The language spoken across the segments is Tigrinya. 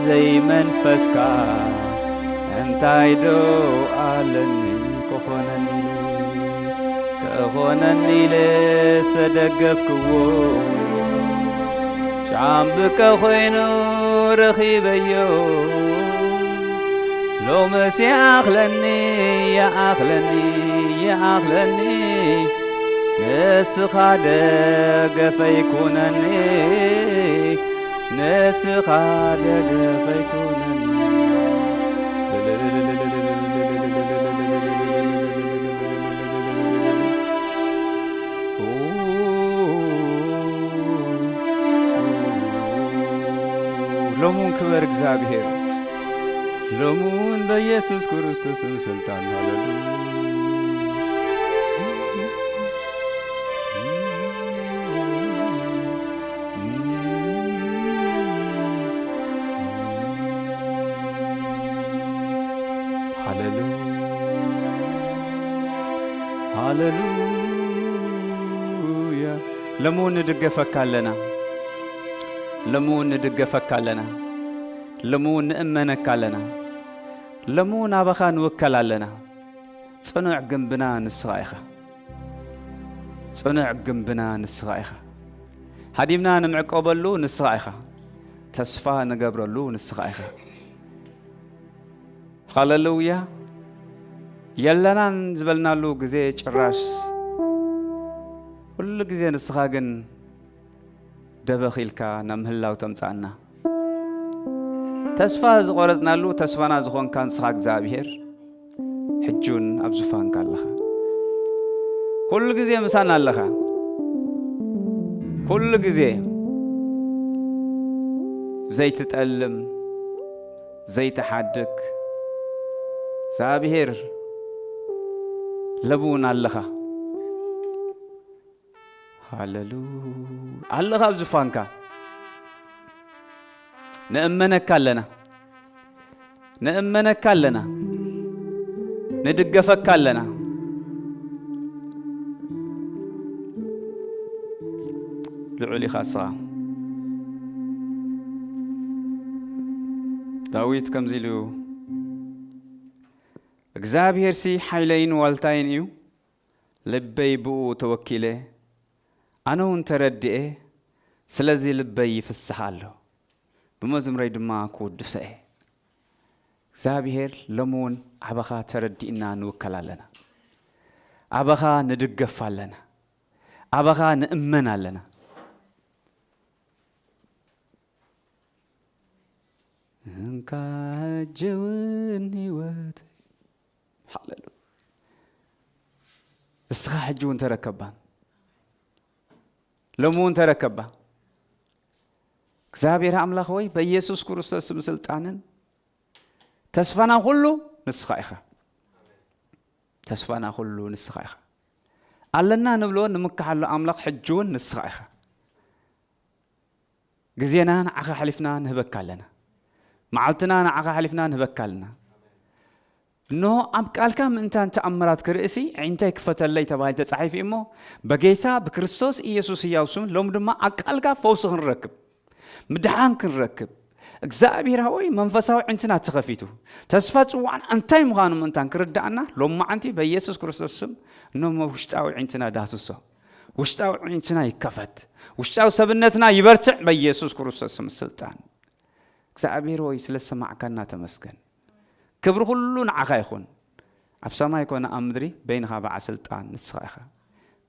ዘይመንፈስካ እንታይ ዶ ኣለኒ ክኾነኒ ኢለ፣ ክኾነኒ ኢለ ዝተደገፍክዎ ሻምብቆ ኮይኑ ረኺበዮ። ሎምስ ይኣኽለኒ፣ ይኣኽለኒ፣ ይኣኽለኒ፣ ንስኻ ደገፈይ ኩነኒ፣ ንስኻ ደገፈይ ኩነኒ። ሎሙን ክበር እግዚኣብሔር፣ ሎሙን በኢየሱስ ክርስቶስ ስልጣን። ሃሌሉያ። ሃሌሉያ፣ ሃሌሉያ። ሎሚ እውን ንድገፈካ ኣለና። ሎሚ እውን ንድገፈካ ኣለና። ሎሚ እውን ንእመነካ ኣለና። ሎሚ እውን ኣባኻ ንውከል ኣለና። ጽኑዕ ግንብና ንስኻ ኢኻ። ጽኑዕ ግንብና ንስኻ ኢኻ። ሃዲምና ንምዕቀበሉ ንስኻ ኢኻ። ተስፋ ንገብረሉ ንስኻ ኢኻ። ሃሌሉያ። የለናን ዝበልናሉ ግዜ ጭራሽ ኩሉ ግዜ ንስኻ ግን ደበኽ ኢልካ ናብ ምህላው ተምጽኣና። ተስፋ ዝቖረጽናሉ ተስፋና ዝኾንካ ንስኻ እግዚኣብሔር፣ ሕጂ እውን ኣብ ዙፋንካ ኣለኻ። ኩሉ ግዜ ምሳና ኣለኻ። ኩሉ ግዜ ዘይትጠልም፣ ዘይትሓድግ እግዚኣብሔር ሎሚ እውን ኣለኻ። ሃሌሉ ኣለኻ ኣብ ዙፋንካ። ንእመነካ ኣለና፣ ንእመነካ ኣለና፣ ንድገፈካ ኣለና። ልዑል ኢኻ እስኻ። ዳዊት ከምዚ ኢሉ፣ እግዚኣብሄርሲ ሓይለይን ዋልታይን እዩ፣ ልበይ ብኡ ተወኪለ፣ ኣነ እውን ተረድኤ፣ ስለዚ ልበይ ይፍስሕ ኣሎ፣ ብመዝሙረይ ድማ ክውድሶ እየ። እግዚኣብሄር ሎሚ እውን ኣባኻ ተረዲእና ንውከል ኣለና። ኣባኻ ንድገፍ ኣለና። ኣባኻ ንእመን ኣለና። እንካ ጀውን ህይወት። ሃሌሉያ። እስኻ ሕጂ እውን ተረከባ። ሎሚ እውን ተረከባ። እግዚኣብሔር ኣምላኽ ወይ በኢየሱስ ክርስቶስ ስም ስልጣንን ተስፋና ኩሉ ንስኻ ኢኻ። ተስፋና ኩሉ ንስኻ ኢኻ። ኣለና ንብሎ ንምክሓሎ ኣምላኽ ሕጂ እውን ንስኻ ኢኻ። ግዜና ንዓኻ ሓሊፍና ንህበካ ኣለና። መዓልትና ንዓኻ ሓሊፍና ንህበካ ኣለና። እንሆ ኣብ ቃልካ ምእንታን ተኣምራት ክርእሲ፣ ኣዒንተይ ክፈተለይ ተባሂሉ ተጻሒፉ እዩ እሞ፣ በጌታ ብክርስቶስ ኢየሱስ ህያው ስም ሎም ድማ ኣብ ቃልካ ፈውሲ ክንረክብ፣ ምድሓን ክንረክብ፣ እግዚኣብሔር ሆይ መንፈሳዊ ኣዒንትና ተኸፊቱ፣ ተስፋ ጽዋዕና እንታይ ምዃኑ ምእንታን ክርዳእና፣ ሎም መዓንቲ በኢየሱስ ክርስቶስ ስም እኖ ውሽጣዊ ኣዒንትና ዳህስሶ። ውሽጣዊ ኣዒንትና ይከፈት። ውሽጣዊ ሰብነትና ይበርትዕ በኢየሱስ ክርስቶስ ስም ስልጣን። እግዚኣብሔር ሆይ ስለ ዝሰማዕካና ተመስገን። ክብሪ ኩሉ ንዓኻ ይኹን። ኣብ ሰማይ ኮነ ኣብ ምድሪ በይንኻ በዓል ስልጣን ንስኻ ኢኻ።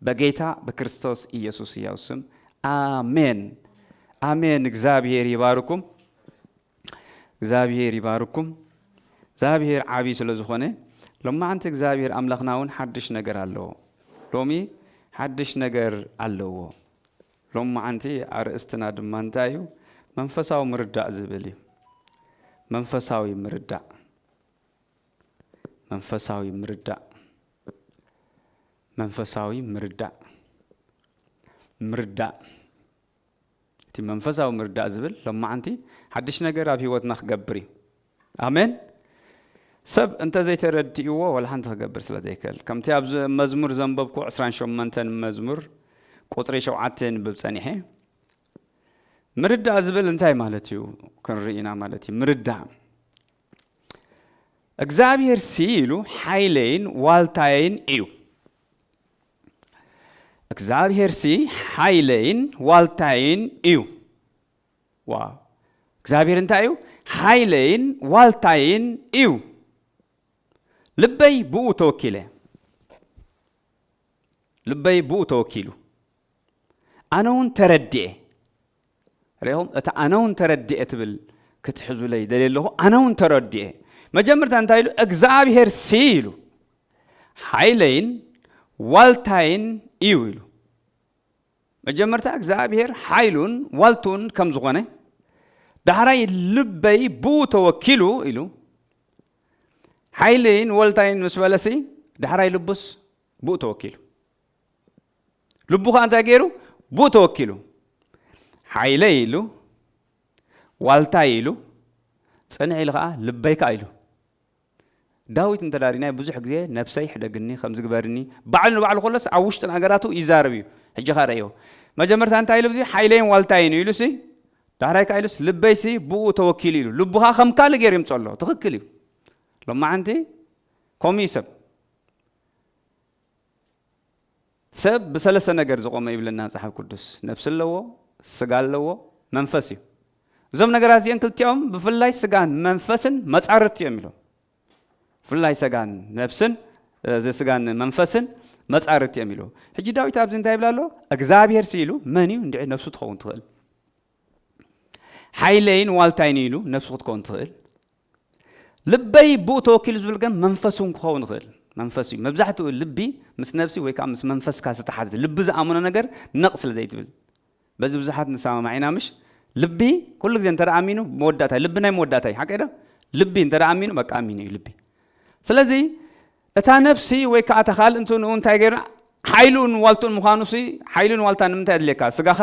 በጌታ ብክርስቶስ ኢየሱስ ህያው ስም ኣሜን። ኣሜን። እግዚኣብሔር ይባርኩም። እግዚኣብሔር ይባርኩም። እግዚኣብሔር ዓቢ ስለ ዝኾነ ሎማዓንቲ እግዚኣብሔር ኣምላኽና እውን ሓድሽ ነገር ኣለዎ። ሎሚ ሓድሽ ነገር ኣለዎ። ሎማዓንቲ ኣርእስትና ድማ እንታይ እዩ? መንፈሳዊ ምርዳእ ዝብል እዩ። መንፈሳዊ ምርዳእ። መንፈሳዊ ምርዳእ። መንፈሳዊ ምርዳእ። ምርዳእ። እቲ መንፈሳዊ ምርዳእ ዝብል ሎማዓንቲ ሓድሽ ነገር ኣብ ህይወትና ክገብር እዩ። ኣሜን። ሰብ እንተ ዘይተረድእዎ ዋላ ሓንቲ ክገብር ስለ ዘይክእል። ከምቲ ኣብዚ መዝሙር ዘንበብኩ ዕስራን ሸሞንተን መዝሙር ቁጽሪ ሸውዓተ የንብብ ጸኒሐ። ምርዳእ ዝብል እንታይ ማለት እዩ? ክንርኢ ኢና ማለት እዩ። ምርዳእ። እግዚኣብሔር ሲ ኢሉ ሓይለይን ዋልታይን እዩ። እግዚኣብሔር ሲ ሓይለይን ዋልታይን እዩ። ዋ እግዚኣብሔር እንታይ እዩ? ሓይለይን ዋልታይን እዩ። ልበይ ብኡ ተወኪለ። ልበይ ብኡ ተወኪሉ። ኣነ እውን ተረድኤ። ሪኹም እታ ኣነ እውን ተረድኤ ትብል ክትሕዙለይ ደልየ ኣለኹ። ኣነ እውን ተረድኤ። መጀመርታ እንታይ ኢሉ? እግዚኣብሔር ሲ ኢሉ ሓይለይን ዋልታይን እዩ ኢሉ። መጀመርታ እግዚኣብሔር ሓይሉን ዋልቱን ከም ዝኾነ፣ ዳሕራይ ልበይ ብኡ ተወኪሉ ኢሉ። ሓይለይን ዋልታይን ምስ በለሲ፣ ዳሕራይ ልቡስ ብኡ ተወኪሉ። ልቡ ኸዓ እንታይ ገይሩ? ብኡ ተወኪሉ። ሓይለይ ኢሉ፣ ዋልታይ ኢሉ፣ ጽንዕ ኢሉ ኸዓ ልበይ ከኣ ኢሉ። ዳዊት እንተ ዳሪናይ ብዙሕ ግዜ ነብሰይ ሕደግኒ፣ ከምዚ ግበርኒ፣ ባዕሉ ንባዕሉ ከሎስ ኣብ ውሽጢ ነገራቱ ይዛረብ እዩ። ሕጂ ኸኣ ረእዮ። መጀመርታ እንታይ ኢሉ? እዚ ሓይለይን ዋልታይን እዩ ኢሉ ሲ፣ ዳሕራይ ከኣ ኢሉስ ልበይ ሲ ብኡ ተወኪሉ ኢሉ። ልቡ ኸኣ ከም ካልእ ገይሩ ይምጾ ኣሎ። ትኽክል እዩ። ሎማዓንቲ ከምኡ እዩ ሰብ። ሰብ ብሰለስተ ነገር ዝቖመ ይብለና መጽሓፍ ቅዱስ። ነብሲ ኣለዎ፣ ስጋ ኣለዎ፣ መንፈስ እዩ። እዞም ነገራት እዚኦም ክልቲኦም ብፍላይ ስጋን መንፈስን መጻርርቲ እዮም ኢሎም። ብፍላይ ስጋን ነብስን፣ እዚ ስጋን መንፈስን መጻርርቲ እዮም ኢሉ። ሕጂ ዳዊት ኣብዚ እንታይ ይብል ኣሎ? እግዚኣብሔር ሲ ኢሉ መን እዩ እንድዒ ነብሱ ትኸውን ትኽእል? ሓይለይን ዋልታይን ኢሉ ነብሱ ክትከውን ትኽእል? ልበይ ብኡ ተወኪሉ ዝብል ግን መንፈስ እውን ክኸውን ይኽእል። መንፈስ እዩ። መብዛሕትኡ ልቢ ምስ ነብሲ ወይ ከዓ ምስ መንፈስካ ዝተሓዘ፣ ልቢ ዝኣመኖ ነገር ነቕ ስለ ዘይትብል። በዚ ብዙሓት ንሰማማዕ ኢና፣ ምሽ? ልቢ ኩሉ ግዜ እንተ ደኣ ኣሚኑ መወዳእታ፣ ልቢ ናይ መወዳእታ እዩ። ሓቀይ ዶ? ልቢ እንተ ደኣ ኣሚኑ፣ በቃ ኣሚኑ እዩ ልቢ። ስለዚ እታ ነብሲ ወይ ከዓ እታ ካልእ እንትንኡ እንታይ ገይሩ? ሓይሉን ዋልቱን ምዃኑ ሲ፣ ሓይሉን ዋልታን ንምንታይ ኣድልየካ? ስጋኻ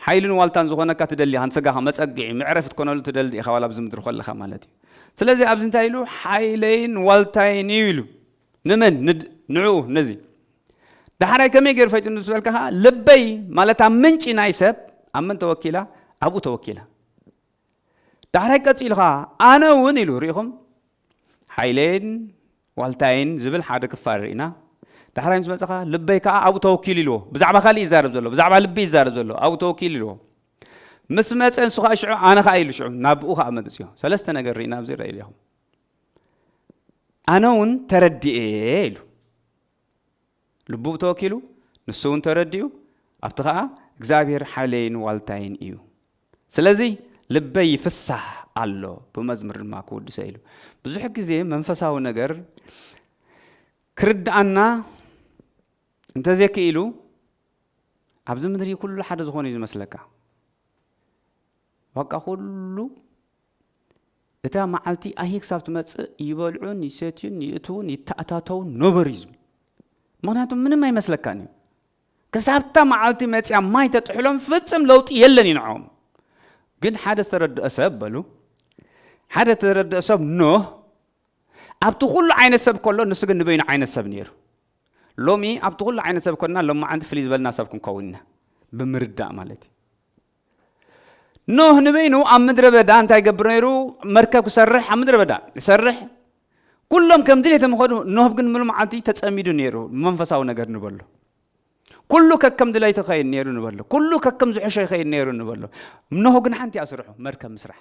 ሓይሉን ዋልታን ዝኾነካ ትደሊ ኢኻ፣ ንስጋኻ መጸግዒ፣ መዕረፊ ትኮነሉ ትደሊ ኢኻ፣ ዋላ ኣብዚ ምድሪ ከለኻ ማለት እዩ። ስለዚ ኣብዚ እንታይ ኢሉ? ሓይለይን ዋልታይን እዩ ኢሉ። ንመን? ንድ-፣ ንዕኡ፣ ነዚ። ዳሕራይ ከመይ ገይሩ ፈይጡ ንዝበልካ ኸዓ፣ ልበይ፣ ማለት ኣብ ምንጪ ናይ ሰብ፣ ኣብ መን ተወኪላ? ኣብኡ ተወኪላ። ዳሕራይ ቀጺሉ ኸዓ፣ ኣነ እውን ኢሉ፣ ርኢኹም? ሓይለይን ዋልታይን ዝብል ሓደ ክፋል ርኢና። ዳሕራይ ምስ መጸ ኸዓ፣ ልበይ ከኣ ኣብኡ ተወኪሉ ኢልዎ። ብዛዕባ ካልእ ይዛረብ ዘሎ፣ ብዛዕባ ልቢ ይዛረብ ዘሎ፣ ኣብኡ ተወኪሉ ኢልዎ። ምስ መጸ ንሱ ኸዓ ሽዑ፣ ኣነ ኸዓ ኢሉ ሽዑ፣ ናብኡ ኸዓ መጽዮ። ሰለስተ ነገር ርኢና ኣብዚ ርኢኹም። ኣነ እውን ተረድኤ ኢሉ። ልቡ ተወኪሉ፣ ንሱ እውን ተረዲኡ፣ ኣብቲ ኸዓ እግዚኣብሔር ሓይለይን ዋልታይን እዩ። ስለዚ ልበይ ይፍሳህ ኣሎ፣ ብመዝሙር ድማ ክውድሰ ኢሉ። ብዙሕ ግዜ መንፈሳዊ ነገር ክርድኣና እንተዘይክኢሉ፣ ኣብዚ ምድሪ ኩሉ ሓደ ዝኾነ እዩ ዝመስለካ። በቃ ኩሉ እታ መዓልቲ ኣሂ ክሳብ ትመጽእ ይበልዑን ይሰትዩን ይእትዉን ይተኣታተውን ነበሩ እዩ ዝብል። ምኽንያቱ ምንም ኣይመስለካን እዩ። ክሳብ እታ መዓልቲ መጽያ ማይ ተጥሕሎም ፍጽም ለውጢ የለን እዩ ንዕኦም። ግን ሓደ ዝተረድኦ ሰብ በሉ፣ ሓደ ዝተረድኦ ሰብ ኖህ ኣብቲ ኩሉ ዓይነት ሰብ ከሎ ንሱ ግን ንበይኑ ዓይነት ሰብ ነይሩ። ሎሚ ኣብቲ ኩሉ ዓይነት ሰብ ኮንና ሎማዓንቲ ፍልይ ዝበልና ሰብ ክንከውን ኢና። ብምርዳእ ማለት እዩ። ኖህ ንበይኑ ኣብ ምድረ በዳ እንታይ ይገብር ነይሩ? መርከብ ክሰርሕ ኣብ ምድረ በዳ ይሰርሕ። ኩሎም ከም ድሌት ምኸዱ፣ ኖህ ግን ሙሉ መዓልቲ ተጸሚዱ ነይሩ። መንፈሳዊ ነገር ንበሎ። ኩሉ ከከም ድሌቱ ይኸይድ ነይሩ ንበሎ። ኩሉ ከከም ዝሕሾ ይኸይድ ነይሩ ንበሎ። ኖህ ግን ሓንቲ እያ ስርሑ፣ መርከብ ምስራሕ።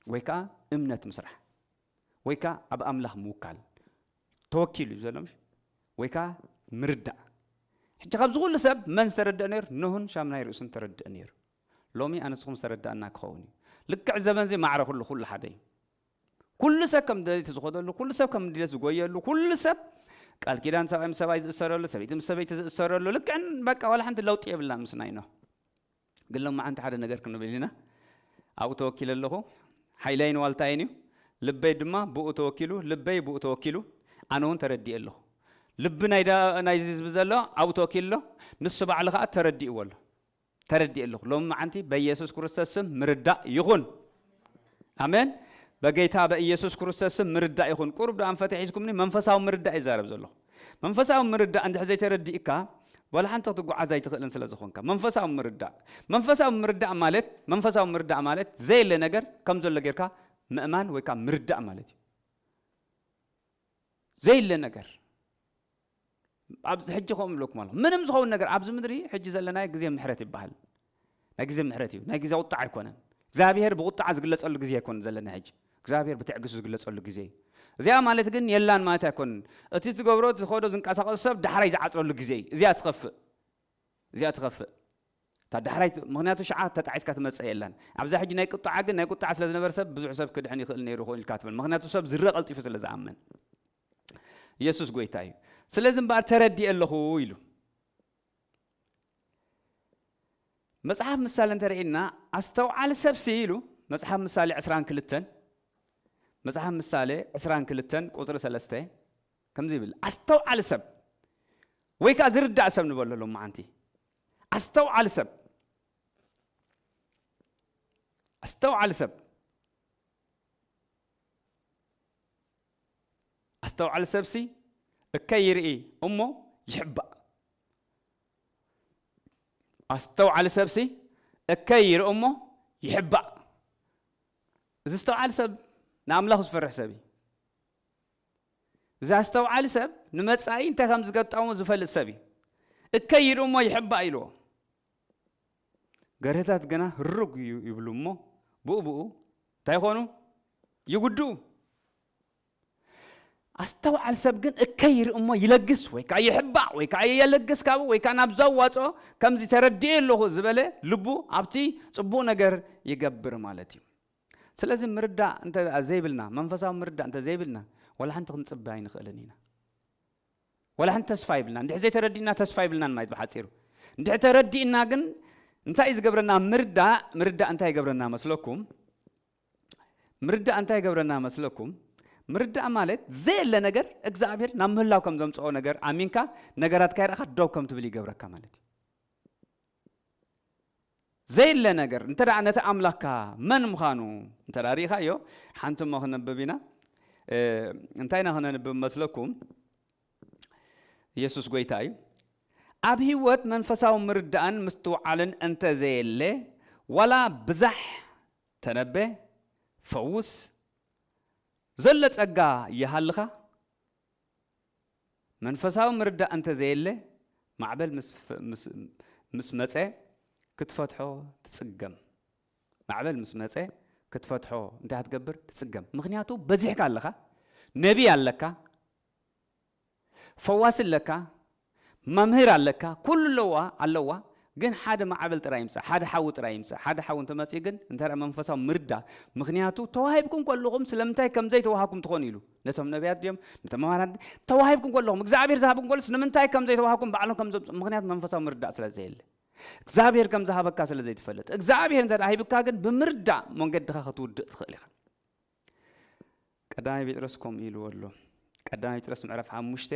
ወይ ከዓ እምነት ምስራሕ። ወይ ከዓ ኣብ ኣምላኽ ምውካል። ተወኪሉ እዩ ዘሎ፣ ምሽ? ወይ ከዓ ምርዳእ። ሕጂ ካብዚ ኩሉ ሰብ መን ዝተረድአ ነይሩ? ኖህን ሻምናይ ርእሱን ተረድአ ነይሩ። ሎሚ ኣነ ንስኹም ዝተረዳእና ክኸውን እዩ። ልክዕ ዘበን እዚ ማዕረ ኩሉ፣ ኩሉ ሓደ እዩ። ኩሉ ሰብ ከም ድሌት ዝኸደሉ፣ ኩሉ ሰብ ከም ድሌት ዝጎየሉ፣ ኩሉ ሰብ ቃል ኪዳን ሰብኣይ ምስ ሰብኣይ ዝእሰረሉ፣ ሰበይቲ ምስ ሰበይቲ ዝእሰረሉ፣ ልክዕን በቃ ዋላ ሓንቲ ለውጢ የብላን ምስ ናይ ኖህ። ግን ሎማዓንቲ ሓደ ነገር ክንብል ኢና። ኣብኡ ተወኪለ ኣለኹ። ሓይለይን ዋልታይን እዩ። ልበይ ድማ ብኡ ተወኪሉ፣ ልበይ ብኡ ተወኪሉ፣ ኣነ እውን ተረዲኤ ኣለኹ። ልቢ ናይ ዳ-፣ ናይዚ ህዝቢ ዘሎ ኣብኡ ተወኪሉ ኣሎ። ንሱ ባዕሉ ኸዓ ተረዲእዎ ኣሎ። ተረዲኤ ኣለኹ። ሎማዓንቲ በኢየሱስ ክርስቶስ ስም ምርዳእ ይኹን። ኣሜን። በጌታ በኢየሱስ ክርስቶስ ስም ምርዳእ ይኹን። ቁሩብ ዶ ኣንፈተ ሒዝኩምኒ መንፈሳዊ ምርዳእ ይዛረብ ዘለኹ። መንፈሳዊ ምርዳእ እንድሕር ዘይተረዲእካ፣ ወላ ሓንቲ ክትጓዓዝ ኣይትኽእልን ስለ ዝኾንካ። መንፈሳዊ ምርዳእ፣ መንፈሳዊ ምርዳእ ማለት፣ መንፈሳዊ ምርዳእ ማለት ዘየለ ነገር ከም ዘሎ ጌርካ ምእማን ወይ ከዓ ምርዳእ ማለት እዩ። ዘየለ ነገር ኣብዚ ሕጂ ከምኡ እብለኩም ኣለኹ። ምንም ዝኸውን ነገር ኣብዚ ምድሪ ሕጂ ዘለናዮ ግዜ ምሕረት ይበሃል። ናይ ግዜ ምሕረት እዩ፣ ናይ ግዜ ቁጣ ኣይኮነን። እግዚኣብሔር ብቁጣ ዝግለጸሉ ግዜ ኣይኮነን ዘለና ሕጂ። እግዚኣብሔር ብትዕግስቱ ዝግለጸሉ ግዜ እዩ። እዚኣ ማለት ግን የላን ማለት ኣይኮነን። እቲ ትገብሮ፣ ዝኸዶ፣ ዝንቀሳቐስ ሰብ ዳሕራይ ዝዓጽረሉ ግዜ እዩ። እዚኣ ትኸፍእ፣ እዚኣ ትኸፍእ። እታ ዳሕራይ ት-፣ ምኽንያቱ ሽዓ ተጣዒስካ ትመጽእ የላን። ኣብዛ ሕጂ ናይ ቁጥዓ ግን፣ ናይ ቁጥዓ ስለ ዝነበረ ሰብ ብዙሕ ሰብ ክድሕን ይኽእል ነይሩ ኮይኑ ኢልካ ትብል። ምኽንያቱ ሰብ ዝረ ቀልጢፉ ስለ ዝኣምን። ኢየሱስ ጎይታ እዩ። ስለዚ እምበኣር ተረዲኤ ኣለኹ ኢሉ። መጽሓፍ ምሳሌ እንተርኢና፣ ኣስተውዓሊ ሰብሲ ኢሉ፣ መጽሓፍ ምሳሌ ዕስራን ክልተን፣ መጽሓፍ ምሳሌ ዕስራን ክልተን ቁጽሪ ሰለስተ ከምዚ ይብል፣ ኣስተውዓሊ ሰብ ወይ ከኣ ዝርዳእ ሰብ ንበሎ ሎማዓንቲ። ኣስተውዓሊ ሰብ፣ ኣስተውዓሊ ሰብ፣ ኣስተውዓሊ ሰብሲ እከይ ይርኢ እሞ ይሕባእ። ኣስተውዓሊ ሰብሲ እከይ ይርኢ እሞ ይሕባእ። እዚ ኣስተውዓሊ ሰብ ንኣምላኹ ዝፈርሕ ሰብ እዩ። እዚ ኣስተውዓሊ ሰብ ንመጻኢ እንታይ ከም ዝገጠሙ ዝፈልጥ ሰብ እዩ። እከይ ይርኢ እሞ ይሕባእ ኢልዎ። ገርህታት ግና ህሩግ እዩ ይብሉ እሞ ብኡ ብኡ እንታይ ይኾኑ? ይጉድኡ። ኣስተውዓሊ ሰብ ግን እከይ ይርኢ እሞ ይለግስ ወይ ከዓ ይሕባእ ወይ ከዓ የለግስ ካብኡ ወይ ከዓ ናብ ዘዋፅኦ ከምዚ ተረዲኤ ኣለኹ ዝበለ ልቡ ኣብቲ ፅቡቕ ነገር ይገብር ማለት እዩ። ስለዚ ምርዳእ እንተ ዘይብልና፣ መንፈሳዊ ምርዳእ እንተ ዘይብልና፣ ዋላ ሓንቲ ክንጽበ ኣይንኽእልን ኢና። ዋላ ሓንቲ ተስፋ ይብልና። እንድሕር ዘይተረዲእና ተስፋ ይብልናን ማለት ብሓጺሩ። እንድሕር ተረዲእና ግን እንታይ እዩ ዝገብረና? ምርዳእ፣ ምርዳእ እንታይ ይገብረና መስለኩም? ምርዳእ እንታይ ይገብረና መስለኩም? ምርዳእ ማለት ዘየለ ነገር እግዚኣብሔር ናብ ምህላው ከም ዘምጽኦ ነገር ኣሚንካ ነገራትካ ይረእኻ ደው ከም ትብል ይገብረካ ማለት እዩ። ዘየለ ነገር እንተ ደኣ ነቲ ኣምላኽካ መን ምዃኑ እንተ ደኣ ርኢኻዮ፣ ሓንቲ እሞ ክነብብ ኢና። እ፣ እንታይ ኢና ክነንብብ መስለኩም? ኢየሱስ ጎይታ እዩ። ኣብ ህይወት መንፈሳዊ ምርዳእን ምስትውዓልን እንተ ዘየለ፣ ዋላ ብዛሕ ተነበ፣ ፈውስ፣ ዘሎ ጸጋ ይሃልኻ፣ መንፈሳዊ ምርዳእ እንተ ዘየለ፣ ማዕበል ምስ ፍ-፣ ምስ፣ ምስ መጸ ክትፈትሖ ትጽገም። ማዕበል ምስ መጸ ክትፈትሖ እንታይ ክትገብር ትጽገም። ምኽንያቱ በዚሕካ ኣለኻ፣ ነቢይ ኣለካ፣ ፈዋሲ ኣለካ፣ መምህር ኣለካ፣ ኩሉ ኣለዋ፣ ኣለዋ። ግን ሓደ ማዕበል ጥራይ ይምጻእ፣ ሓደ ሓዊ ጥራይ ይምጻእ። ሓደ ሓዊ እንተመጺኡ ግን እንተ ደኣ መንፈሳዊ ምርዳእ፣ ምኽንያቱ ተዋሂብኩም ከለኹም ስለምንታይ ከም ዘይተዋሃኩም ትኾኑ ኢሉ ነቶም ነቢያት ድዮም፣ ነቶም መማህራን፣ ተዋሂብኩም ከለኹም እግዚኣብሔር ዝሃብኩም ከሎ ስለምንታይ ከም ዘይተዋሃኩም ባዕሎም ከም ዘምጽኡ፣ ምኽንያቱ መንፈሳዊ ምርዳእ ስለ ዘየለ። እግዚኣብሔር ከም ዝሃበካ ስለ ዘይትፈልጥ። እግዚኣብሔር እንተ ደኣ ሂብካ ግን ብምርዳእ መንገድኻ ክትውድእ ትኽእል ኢኻ። ቀዳማይ ጴጥሮስ ከምኡ ኢልዎ ኣሎ። ቀዳማይ ጴጥሮስ ምዕራፍ ሓሙሽተ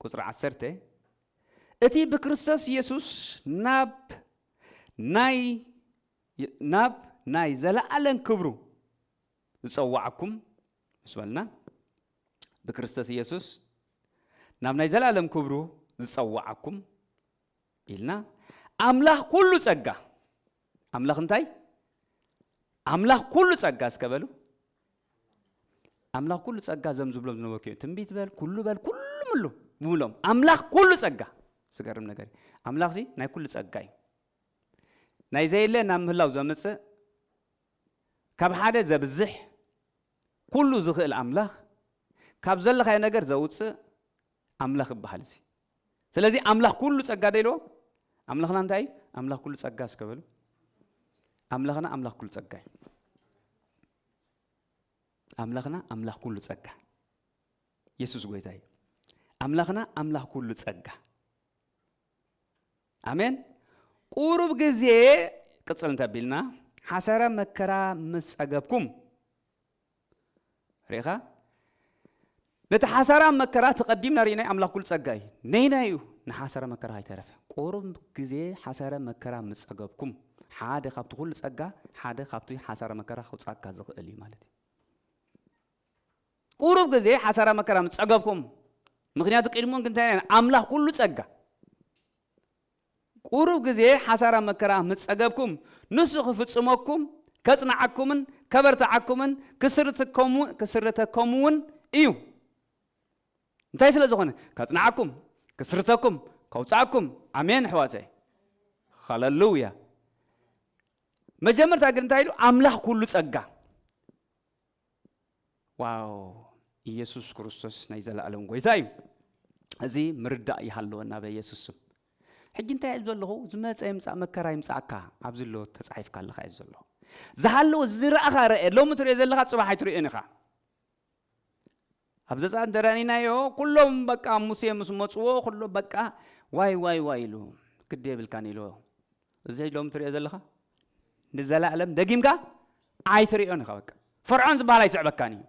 ቁጽሪ ዓሰርተ፣ እቲ ብክርስቶስ ኢየሱስ ናብ ናይ፣ ናብ ናይ ዘለኣለም ክብሩ ዝጸዋዓኩም፣ ምስ በልና፣ ብክርስቶስ ኢየሱስ ናብ ናይ ዘለኣለም ክብሩ ዝጸዋዓኩም ኢልና፣ ኣምላኽ ኩሉ ጸጋ፣ ኣምላኽ እንታይ? ኣምላኽ ኩሉ ጸጋ እስከ በሉ። ኣምላኽ ኩሉ ጸጋ፣ እዞም ዝብሎም ዝነበርኩ እዮም። ትንቢት በል፣ ኩሉ በል፣ ኩሉ ምሉ ብብሎም። ኣምላኽ ኩሉ ጸጋ። ዝገርም ነገር እዩ። ኣምላኽሲ ናይ ኩሉ ጸጋ እዩ። ናይ ዘየለ ናብ ምህላው ዘምጽእ፣ ካብ ሓደ ዘብዝሕ፣ ኩሉ ዝኽእል ኣምላኽ፣ ካብ ዘለኻዮ ነገር ዘውጽእ ኣምላኽ ይበሃል እዚ። ስለዚ ኣምላኽ ኩሉ ጸጋ ዶ ኢልዎ? ኣምላኽና እንታይ እዩ? ኣምላኽ ኩሉ ጸጋ እስከ በሉ። ኣምላኽና ኣምላኽ ኩሉ ጸጋ እዩ። ኣምላኽና ኣምላኽ ኩሉ ጸጋ። የሱስ ጎይታ እዩ። ኣምላኽና ኣምላኽ ኩሉ ጸጋ። ኣሜን። ቁሩብ ግዜ ቅጽል እንተቢልና፣ ሓሰረ መከራ ምስ ጸገብኩም፣ ርኢኻ? ነቲ ሓሳራ መከራ ተቐዲምና ርኢናይ ኣምላኽ ኩሉ ጸጋ እዩ። ነይናይ እዩ ንሓሳረ መከራ ኣይተረፈ። ቁሩብ ግዜ ሓሳረ መከራ ምስ ጸገብኩም፣ ሓደ ካብቲ ኩሉ ጸጋ፣ ሓደ ካብቲ ሓሳረ መከራ ክውጻካ ዝኽእል እዩ ማለት እዩ። ቁሩብ ግዜ ሓሳረ መከራ ምስ ጸገብኩም፣ ምኽንያቱ ቅድሚኡ እንታይ ነይሩ? ኣምላኽ ኩሉ ጸጋ። ቁሩብ ግዜ ሓሳራ መከራ ምስ ጸገብኩም፣ ንሱ ክፍጽመኩም፣ ከጽንዓኩምን ከበርትዓኩምን ክስርተከሙ-፣ ክስርተከሙ እውን እዩ። እንታይ ስለ ዝኾነ? ከጽንዓኩም፣ ክስርተኩም፣ ከውጽኣኩም። ኣሜን፣ ኣሕዋተይ። ሃሌሉያ። መጀመርታ ግን እንታይ ኢሉ? ኣምላኽ ኩሉ ጸጋ። ዋው! ኢየሱስ ክርስቶስ ናይ ዘለኣለም ጎይታ እዩ። እዚ ምርዳእ ይሃለወና በኢየሱስ ስም። ሕጂ እንታይ እየ ዘለኹ? ዝመጸ ይምጻእ፣ መከራ ይምጻእካ፣ ኣብዚ ኣሎ ተጻሒፍካ ኣለኻ እየ ዘለኹ። ዝሃለወ ዝረኣኻ ረአ፣ ሎሚ ትሪኦ ዘለኻ ጽባሕ ኣይትሪኦን ኢኻ። ኣብ ዘጸኣት ደራኒናዮ፣ ኩሎም በቃ ሙሴ ምስ መጽዎ፣ ኩሎ በቃ ዋይ፣ ዋይ፣ ዋይ ኢሉ፣ ግዲ የብልካን ኢልዎ። እዚ ሎሚ ትሪኦ ዘለኻ ንዘላለም ደጊምካ ኣይትሪኦን ኢኻ። በቃ ፈርዖን ዝበሃል ኣይስዕበካን እዩ።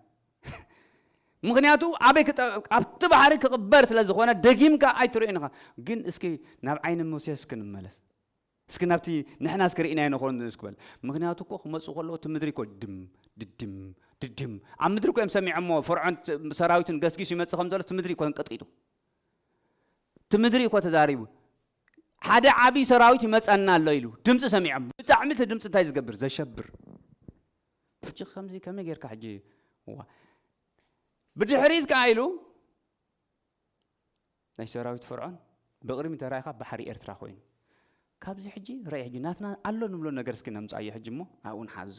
ምኽንያቱ ኣበይ ክጠ-፣ ኣብቲ ባሕሪ ክቕበር ስለ ዝኾነ ደጊምካ ኣይትሪኦን ኢኻ። ግን እስኪ ናብ ዓይኒ ሙሴ እስኪ ንመለስ። እስኪ ናብቲ ንሕና እስኪ ርኢናዮ ንኾን እስኪ በል። ምኽንያቱ እኮ ክመጽኡ ከለዉ እቲ ምድሪ እኮ ድም፣ ድድም፣ ድድም። ኣብ ምድሪ እኮ እዮም ሰሚዖሞ። ፈርዖን ት-፣ ሰራዊቱን ገስጊሱ ይመጽእ ከም ዘሎ እቲ ምድሪ እኮ ተንቀጥቂጡ። እቲ ምድሪ እኮ ተዛሪቡ። ሓደ ዓቢ ሰራዊት ይመጸና ኣሎ ኢሉ ድምጺ ሰሚዖም። ብጣዕሚ እቲ ድምጺ እንታይ ዝገብር? ዘሸብር። ሕጂ ከምዚ ከመይ ጌርካ ሕጂ? እዋ። ብድሕሪት ከኣ ኢሉ ናይ ሰራዊት ፈርዖን ብቕድሚ ተራኢኻ ባሕሪ ኤርትራ ኮይኑ። ካብዚ ሕጂ ርኣይ፣ ሕጂ ናትና ኣሎ ንብሎ ነገር እስኪ ነምጻዮ ሕጂ እሞ ኣብኡ ንሓዞ።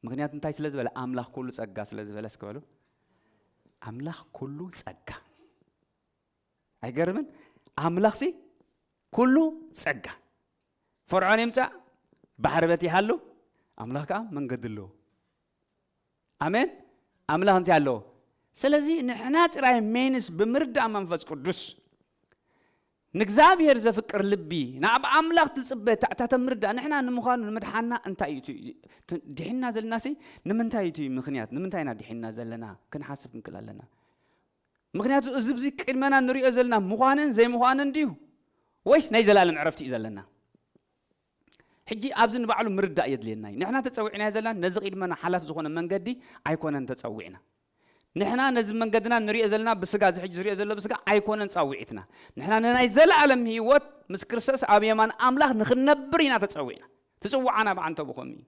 ምኽንያቱ እንታይ ስለ ዝበለ? ኣምላኽ ኩሉ ጸጋ ስለ ዝበለ። እስኪ በሉ፣ ኣምላኽ ኩሉ ጸጋ። ኣይገርምን? ኣምላኽሲ ኩሉ ጸጋ። ፈርዖን ይምጻእ፣ ባሕሪ በቲሓሉ፣ ኣምላኽ ከኣ መንገዲ ኣለዎ። ኣሜን። ኣምላኽ እንታይ ኣለዎ? ስለዚ ንሕና ጥራይ ሜንስ ብምርዳእ መንፈስ ቅዱስ ንእግዚኣብሔር ዘፍቅር ልቢ፣ ናብ ኣምላኽ ትጽበ፣ ታዕታተ ምርዳእ፣ ንሕና ንምዃኑ ንምድሓና እንታይ እዩ እቲ፣ ት-፣ ድሒንና ዘለናሲ ንምንታይ እዩ እቲ ምኽንያት? ንምንታይ ኢና ድሒንና ዘለና? ክንሓስብ ክንክእል ኣለና። ምኽንያቱ እዚ ብዚ ቅድመና ንሪኦ ዘለና ምዃንን ዘይምዃንን ድዩ? ወይስ ናይ ዘላለም ዕረፍቲ እዩ ዘለና? ሕጂ ኣብዚ ንባዕሉ ምርዳእ የድልየና እዩ። ንሕና ተጸዊዕናዮ ዘለና ነዚ ቅድመና ሓላፍ ዝኾነ መንገዲ ኣይኮነን ተጸዊዕና። ንሕና ነዚ መንገድና ንሪኦ ዘለና ብስጋ፣ እዚ ሕጂ ዝሪኦ ዘሎ ብስጋ ኣይኮነን ጻውዒትና። ንሕና ንናይ ዘለኣለም ህይወት ምስ ክርስቶስ ኣብ የማን ኣምላኽ ንኽንነብር ኢና ተጸዊዕና። እቲ ጽዋዓና ብዓንተቡ ከምኡ እዩ።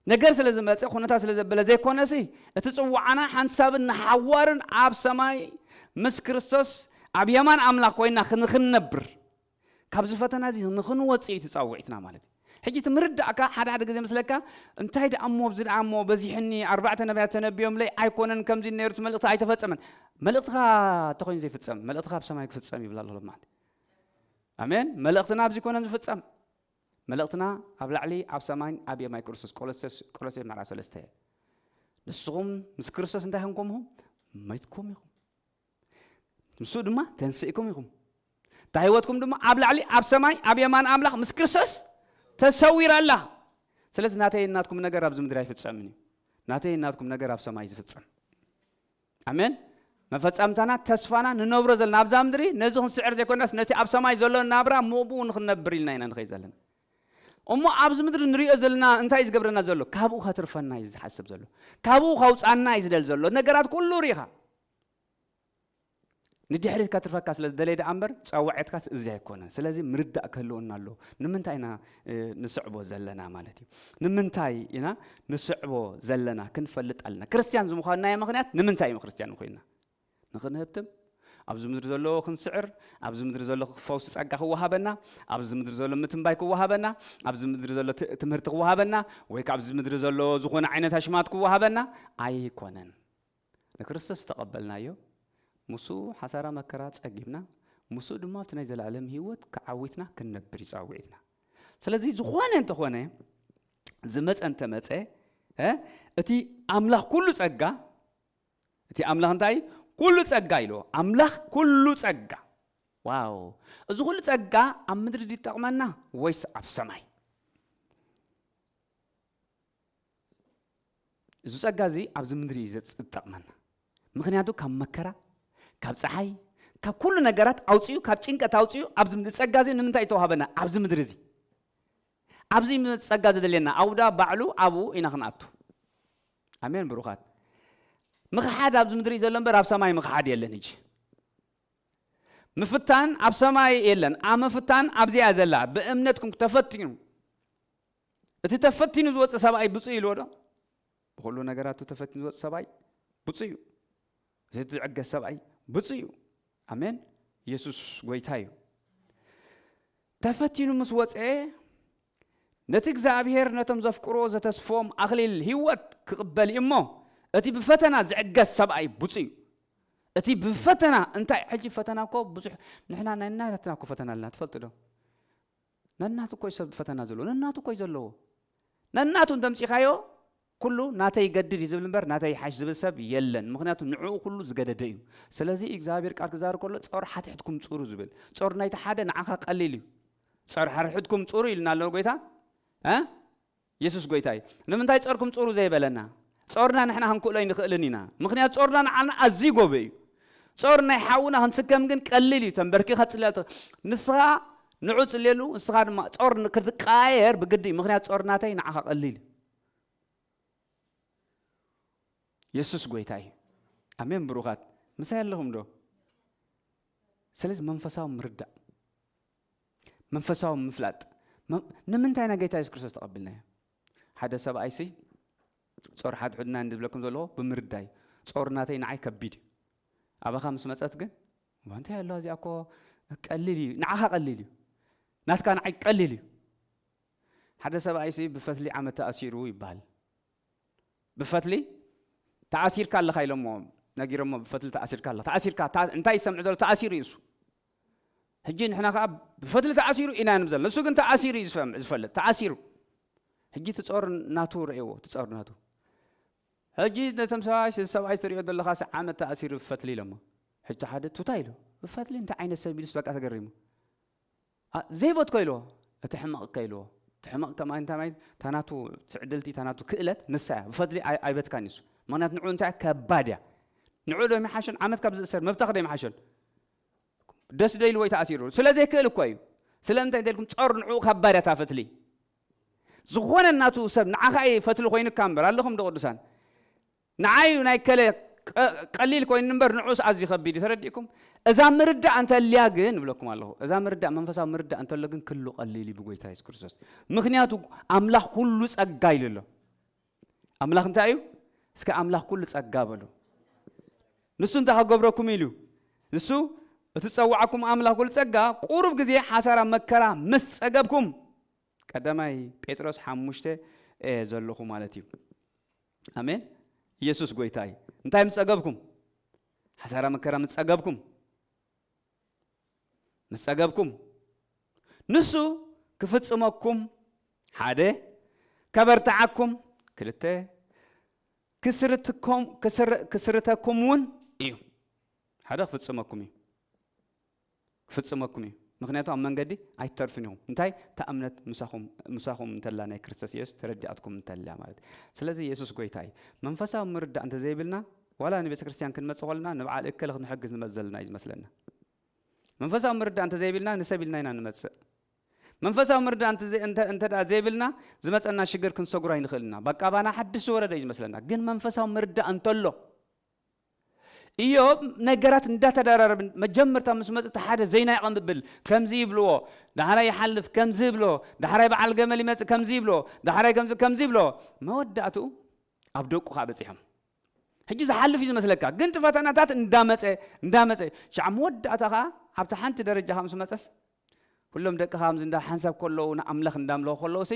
ነገር ስለ ዝመጸ፣ ኩነታት ስለ ዘበለ ዘይኮነሲ፣ እቲ ጽዋዓና ሓንሳብን ንሓዋርን ኣብ ሰማይ ምስ ክርስቶስ ኣብ የማን ኣምላኽ ኮይና ንኽንነብር፣ ካብዚ ፈተና እዚ ንኽንወጽእ እዩ እቲ ጻውዒትና ማለት እዩ። ሕጂ እቲ ምርዳእካ ሓደ ሓደ ግዜ ምስለካ፣ እንታይ ደኣ እሞ፣ ኣብዚ ደኣ እሞ በዚሕኒ፣ ኣርባዕተ ነቢያት ተነቢዮምለይ ኣይኮነን፣ ከምዚ ነይሩ፣ እቲ መልእኽቲ ኣይተፈጸመን። መልእኽትኻ እንተኾይኑ ዘይፍጸም፣ መልእኽትኻ ኣብ ሰማይ ክፍጸም ይብል ኣሎ ማለት እዩ። ኣሜን። መልእኽትና ኣብዚ ኮነን ዝፍጸም። መልእኽትና ኣብ ላዕሊ ኣብ ሰማይን ኣብ የማይ ክርስቶስ። ቆሎሴስ-፣ ቆሎሴ ምዕራፍ ሰለስተ። ንስኹም ምስ ክርስቶስ እንታይ ኾንኩም ኢኹም? መይትኩም ኢኹም። ንሱ ድማ ተንስእኩም ኢኹም። እታ ህይወትኩም ድማ ኣብ ላዕሊ ኣብ ሰማይ ኣብ የማን ኣምላኽ ምስ ክርስቶስ ተሰዊራ ኣላ። ስለዚ ናተይ ናትኩም ነገር ኣብዚ ምድሪ ኣይፍጸምን እዩ። ናተይ ናትኩም ነገር ኣብ ሰማይ ዝፍጸም። ኣሜን። መፈጸምታና፣ ተስፋና፣ ንነብሮ ዘለና ኣብዛ ምድሪ ነዚ ክንስዕር ዘይኮናስ ነቲ ኣብ ሰማይ ዘሎ ናብራ ምእብኡ ንኽንነብር ኢልና ኢና ንኸይድ ዘለና። እሞ ኣብዚ ምድሪ ንሪኦ ዘለና እንታይ እዩ ዝገብረና ዘሎ? ካብኡ ከትርፈና እዩ ዝሓስብ ዘሎ። ካብኡ ከውጻና እዩ ዝደል ዘሎ። ነገራት ኩሉ ርኢኻ። ንድሕሪት ከትርፈካ ስለ ዝደለየ ደኣ እምበር ጻውዒትካስ እዚ ኣይኮነን። ስለዚ ምርዳእ ክህልወና ኣለዎ። ንምንታይ ኢና፣ እ፣ ንስዕቦ ዘለና ማለት እዩ? ንምንታይ ኢና ንስዕቦ ዘለና ክንፈልጥ ኣለና። ክርስትያን ዝምዃንናዮ ምኽንያት ንምንታይ እዩ ክርስትያን ኮይንና? ንኽንህብትም፣ ኣብዚ ምድሪ ዘሎ ክንስዕር፣ ኣብዚ ምድሪ ዘሎ ፈውሲ ጸጋ ክወሃበና፣ ኣብዚ ምድሪ ዘሎ ምትንባይ ክወሃበና፣ ኣብዚ ምድሪ ዘሎ ት-፣ ትምህርቲ ክወሃበና፣ ወይ ከኣ ኣብዚ ምድሪ ዘሎ ዝኾነ ዓይነት ኣሽማት ክወሃበና ኣይኮነን። ንክርስቶስ ዝተቐበልናዮ፣ ምስኡ ሓሳራ መከራ ጸጊብና፣ ምስኡ ድማ ኣብቲ ናይ ዘለኣለም ህይወት ክዓዊትና ክንነብር እዩ ጻውዒትና። ስለዚ ዝኾነ እንተኾነ፣ ዝመጸ እንተመጸ፣ እ፣ እቲ ኣምላኽ ኩሉ ጸጋ፣ እቲ ኣምላኽ እንታይ? ኩሉ ጸጋ ኢልዎ። ኣምላኽ ኩሉ ጸጋ። ዋው! እዚ ኩሉ ጸጋ ኣብ ምድሪ ድዩ ዝጠቕመና ወይስ ኣብ ሰማይ? እዚ ጸጋ እዚ ኣብዚ ምድሪ እዩ ዘጽ-፣ ዝጠቕመና። ምኽንያቱ ካብ መከራ፣ ካብ ጸሓይ፣ ካብ ኩሉ ነገራት ኣውጺኡ፣ ካብ ጭንቀት ኣውጺኡ፣ ኣብዚ ምድሪ ጸጋ እዚ ንምንታይ እዩ ተዋህበና? ኣብዚ ምድሪ እዚ። ኣብዚ እዩ ጸጋ ዘደልየና። ኣብኡ ደኣ ባዕሉ ኣብኡ ኢና ክንኣቱ። ኣሜን ብሩኻት። ምኽሓድ ኣብዚ ምድሪ እዩ ዘሎ እምበር ኣብ ሰማይ ምኽሓድ የለን። ሕጂ ምፍታን ኣብ ሰማይ የለን። ኣብ ምፍታን ኣብዚኣ ዘላ ብእምነትኩም ተፈትኑ። እቲ ተፈቲኑ ዝወፅእ ሰብኣይ ብፁዕ ኢልዎ ዶ? ብኩሉ ነገራቱ ተፈቲኑ ዝወፅእ ሰብኣይ ብፁዕ እዩ። እቲ ዝዕገስ ሰብኣይ ብፁዕ እዩ። ኣሜን። ኢየሱስ ጎይታ እዩ። ተፈቲኑ ምስ ወፀ ነቲ እግዚኣብሔር ነቶም ዘፍቅርዎ ዘተስፎም ኣኽሊል ህይወት ክቕበል እዩ እሞ፣ እቲ ብፈተና ዝዕገስ ሰብኣይ ብፁዕ እዩ። እቲ ብፈተና እንታይ፣ ሕጂ ፈተና እኮ ብዙሕ፣ ንሕና ናይ ናትና እኮ ፈተና ኣለና፣ ትፈልጡ ዶ? ነናቱ እኮ እዩ ሰብ ፈተና ዘለዎ፣ ነናቱ እኮ እዩ ዘለዎ። ነናቱ እንተምፂኻዮ ኩሉ ናተይ ይገድድ እዩ ዝብል እምበር ናተይ ይሓሽ ዝብል ሰብ የለን። ምኽንያቱ ንዕኡ ኩሉ ዝገደደ እዩ። ስለዚ እግዚኣብሔር ቃል ክዛረብ ከሎ ጾር ሓትሕትኩም ጹሩ ዝብል፣ ጾር ናይቲ ሓደ ንዓኻ ቀሊል እዩ። ጾር ሓርሕትኩም ጹሩ ኢልና ኣሎ ጎይታ እ የሱስ ጎይታ እዩ። ንምንታይ ጾርኩም ጹሩ ዘይበለና? ጾርና ንሕና ክንክእሎ ኣይንኽእልን ኢና። ምኽንያቱ ጾርና ንዓና ኣዝዩ ጎበ እዩ። ጾር ናይ ሓውና ክንስከም ግን ቀሊል እዩ። ተንበርኪኻ ትጽልያ ንስኻ ንዑ ጽልየሉ፣ ንስኻ ድማ ጾር ክትቀያየር ብግዲ እዩ። ምኽንያቱ ጾር ናተይ ንዓኻ ቀሊል እዩ። የሱስ ጎይታ እዩ። ኣሜን ብሩኻት። ምሳይ ኣለኹም ዶ? ስለዚ መንፈሳዊ ምርዳእ፣ መንፈሳዊ ምፍላጥ። መ- ንምንታይ ናይ ጌታ የሱስ ክርስቶስ ተቐቢልናዮ? ሓደ ሰብኣይሲ ጾር ሓድሕድና እንድብለኩም ዘለዎ ብምርዳይ፣ ጾር ናተይ ንዓይ ከቢድ እዩ። ኣባኻ ምስ መጸት ግን፣ "እዋ፣ እንታይ ኣሎ እዚኣ እኮ ቀሊል እዩ፣ ንዓኻ ቀሊል እዩ፣ ናትካ ንዓይ ቀሊል እዩ." ሓደ ሰብኣይሲ ብፈትሊ ዓመት ተኣሲሩ ይበሃል። ብፈትሊ ተኣሲርካ ኣለኻ ኢሎሞ ነጊሮሞ፣ ብፈትሊ ተኣሲርካ ኣለኻ፣ ተኣሲርካ፣ እንታይ ይሰምዕ ዘሎ? ተኣሲሩ እዩ እሱ። ሕጂ ንሕና ከዓ ብፈትሊ ተኣሲሩ ኢና ንብል ዘለና። ንሱ ግን ተኣሲሩ እዩ ዝፈም- ዝፈልጥ፣ ተኣሲሩ። ሕጂ ትጾር ናቱ ረእዎ፣ ትጾር ናቱ። ሕጂ ነቶም ሰብኣይ፣ ሰብኣይ ትሪኦ ዘለኻ ሲ ዓመት ተኣሲሩ ብፈትሊ ኢሎሞ። ሕጂ ሓደ ቱታ ኢሉ፣ "ብፈትሊ እንታይ ዓይነት ሰብ?" ኢሉስ በቃ ተገሪሙ። "ኣ፣ ዘይበትኮ?" ኢልዎ። "እቲ ሕመቕ እካ?" ኢልዎ። "እቲ ሕመቕ ከማን እንታይ ማለት?" ታናቱ ትዕድልቲ፣ ታናቱ ክእለት ንሳ እያ። ብፈትሊ ኣይ- ኣይበትካን እዩ እሱ። ምኽንያቱ ንዑ እንታይ ከባድ እያ። ንዑ ዶ ይመሓሸን? ዓመት ካብ ዝእሰር መብታኽ ዶ ይመሓሸን? ደስ ዶ ኢልዎ ተኣሲሩ? ስለ ዘይክእል እኮ እዩ። ስለምንታይ እንተልኩም ጾር ንዑ ከባድ እያ እታ ፈትሊ። ዝኾነ ናቱ ሰብ ንዓኻ እዩ ፈትሊ ኮይኑካ እምበር፣ ኣለኹም ዶ ቅዱሳን? ንዓዩ ናይ ከለ ቀ- ቀሊል ኮይኑ እምበር ንዑስ ኣዝዩ ከቢድ እዩ። ተረዲእኩም? እዛ ምርዳእ እንተልያ ግን እብለኩም ኣለኹ፣ እዛ ምርዳእ፣ መንፈሳዊ ምርዳእ እንተሎ ግን ክሉ ቀሊል እዩ ብጎይታ የሱስ ክርስቶስ። ምኽንያቱ ኣምላኽ ኩሉ ጸጋ ኢሉ ኣሎ። ኣምላኽ እንታይ እዩ? እስከ ኣምላኽ ኩሉ ጸጋ በሉ። ንሱ እንታይ ክገብረኩም ኢሉ? ንሱ እቲ ዝጸዋዓኩም ኣምላኽ ኩሉ ጸጋ ቁሩብ ግዜ ሓሳራ መከራ ምስ ጸገብኩም፣ ቀዳማይ ጴጥሮስ ሓሙሽተ ዘለኹ ማለት እዩ። ኣሜን። ኢየሱስ ጎይታ እዩ። እንታይ ምስ ጸገብኩም? ሓሳራ መከራ ምስ ጸገብኩም፣ ምስ ጸገብኩም፣ ንሱ ክፍጽመኩም ሓደ፣ ከበርትዓኩም ክልተ፣ ክስርትኩም ክስር- ክስርተኩም እውን እዩ። ሓደ ክፍጽመኩም እዩ። ክፍጽመኩም እዩ። ምኽንያቱ ኣብ መንገዲ ኣይትተርፍን ኢኹም። እንታይ? እታ እምነት ምሳኹም ምሳኹም እንተላ፣ ናይ ክርስቶስ ኢየሱስ ተረዲኣትኩም እንተላ ማለት እዩ። ስለዚ ኢየሱስ ጎይታ እዩ። መንፈሳዊ ምርዳእ እንተዘይብልና፣ ዋላ ንቤተ ክርስቲያን ክንመጽእ ከለና ንበዓል እከለ ክንሕግዝ ንመጽእ ዘለና እዩ ዝመስለና። መንፈሳዊ ምርዳእ እንተዘይብልና ንሰብ ኢልና ኢና ንመጽእ። መንፈሳዊ ምርዳእ እንተ ዘይ- እንተ- እንተ ደኣ ዘይብልና ዝመጸና ሽግር ክንሰግሮ ኣይንኽእልና። በቃ ባና ሓድሽ ዝወረደ እዩ ዝመስለና። ግን መንፈሳዊ ምርዳእ እንተሎ፣ ኢዮብ ነገራት እንዳተደራረብ መጀመርታ ምስ መጽእ እቲ ሓደ ዘይናይቐም ብል ከምዚ ይብልዎ፣ ዳሕራይ ይሓልፍ ከምዚ ይብልዎ፣ ዳሕራይ በዓል ገመል ይመጽእ ከምዚ ይብልዎ፣ ዳሕራይ ከምዚ ከምዚ ይብልዎ። መወዳእትኡ ኣብ ደቁ ኸዓ በጺሖም። ሕጂ ዝሓልፍ እዩ ዝመስለካ፣ ግን እቲ ፈተናታት እንዳመጸ እንዳመጸ ሻዕ መወዳእታ ኸዓ ኣብቲ ሓንቲ ደረጃ ኸዓ ምስ መጸስ፣ ኩሎም ደቅኻ ከምዚ እንዳ ሓንሳብ ከለዉ ንኣምላኽ እንዳምለኹ ከለዉ ሲ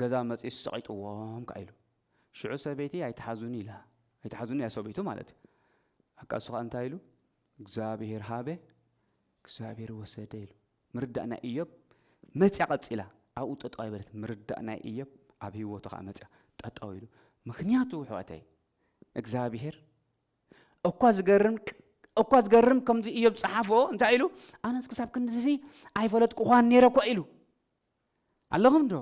ገዛ መጺኡ ሰቒጥዎም ከኣ ኢሉ። ሽዑ ሰበይቲ ኣይትሓዙኒ ኢላ። ኣይትሓዙኒ እያ ሰበይቱ ማለት እዩ። በቃ እሱ ኸዓ እንታይ ኢሉ? እግዚኣብሔር ሃበ፣ እግዚኣብሔር ወሰደ ኢሉ። ምርዳእ ናይ ኢዮብ መጽያ ቀጺላ። ኣብኡ ጠጠው ኣይበለት። ምርዳእ ናይ ኢዮብ ኣብ ህይወቱ ኸዓ መጽያ ጠጠው ኢሉ። ምኽንያቱ ኣሕዋተይ እግዚኣብሔር እኳ ዝገርም እኳ ዝገርም ከምዚ ኢዮብ ዝጸሓፎ እንታይ ኢሉ? ኣነስ ክሳብ ክንድዚ ኣይፈለጥኩኻን ነይረ እኮ ኢሉ። ኣለኹም ዶ?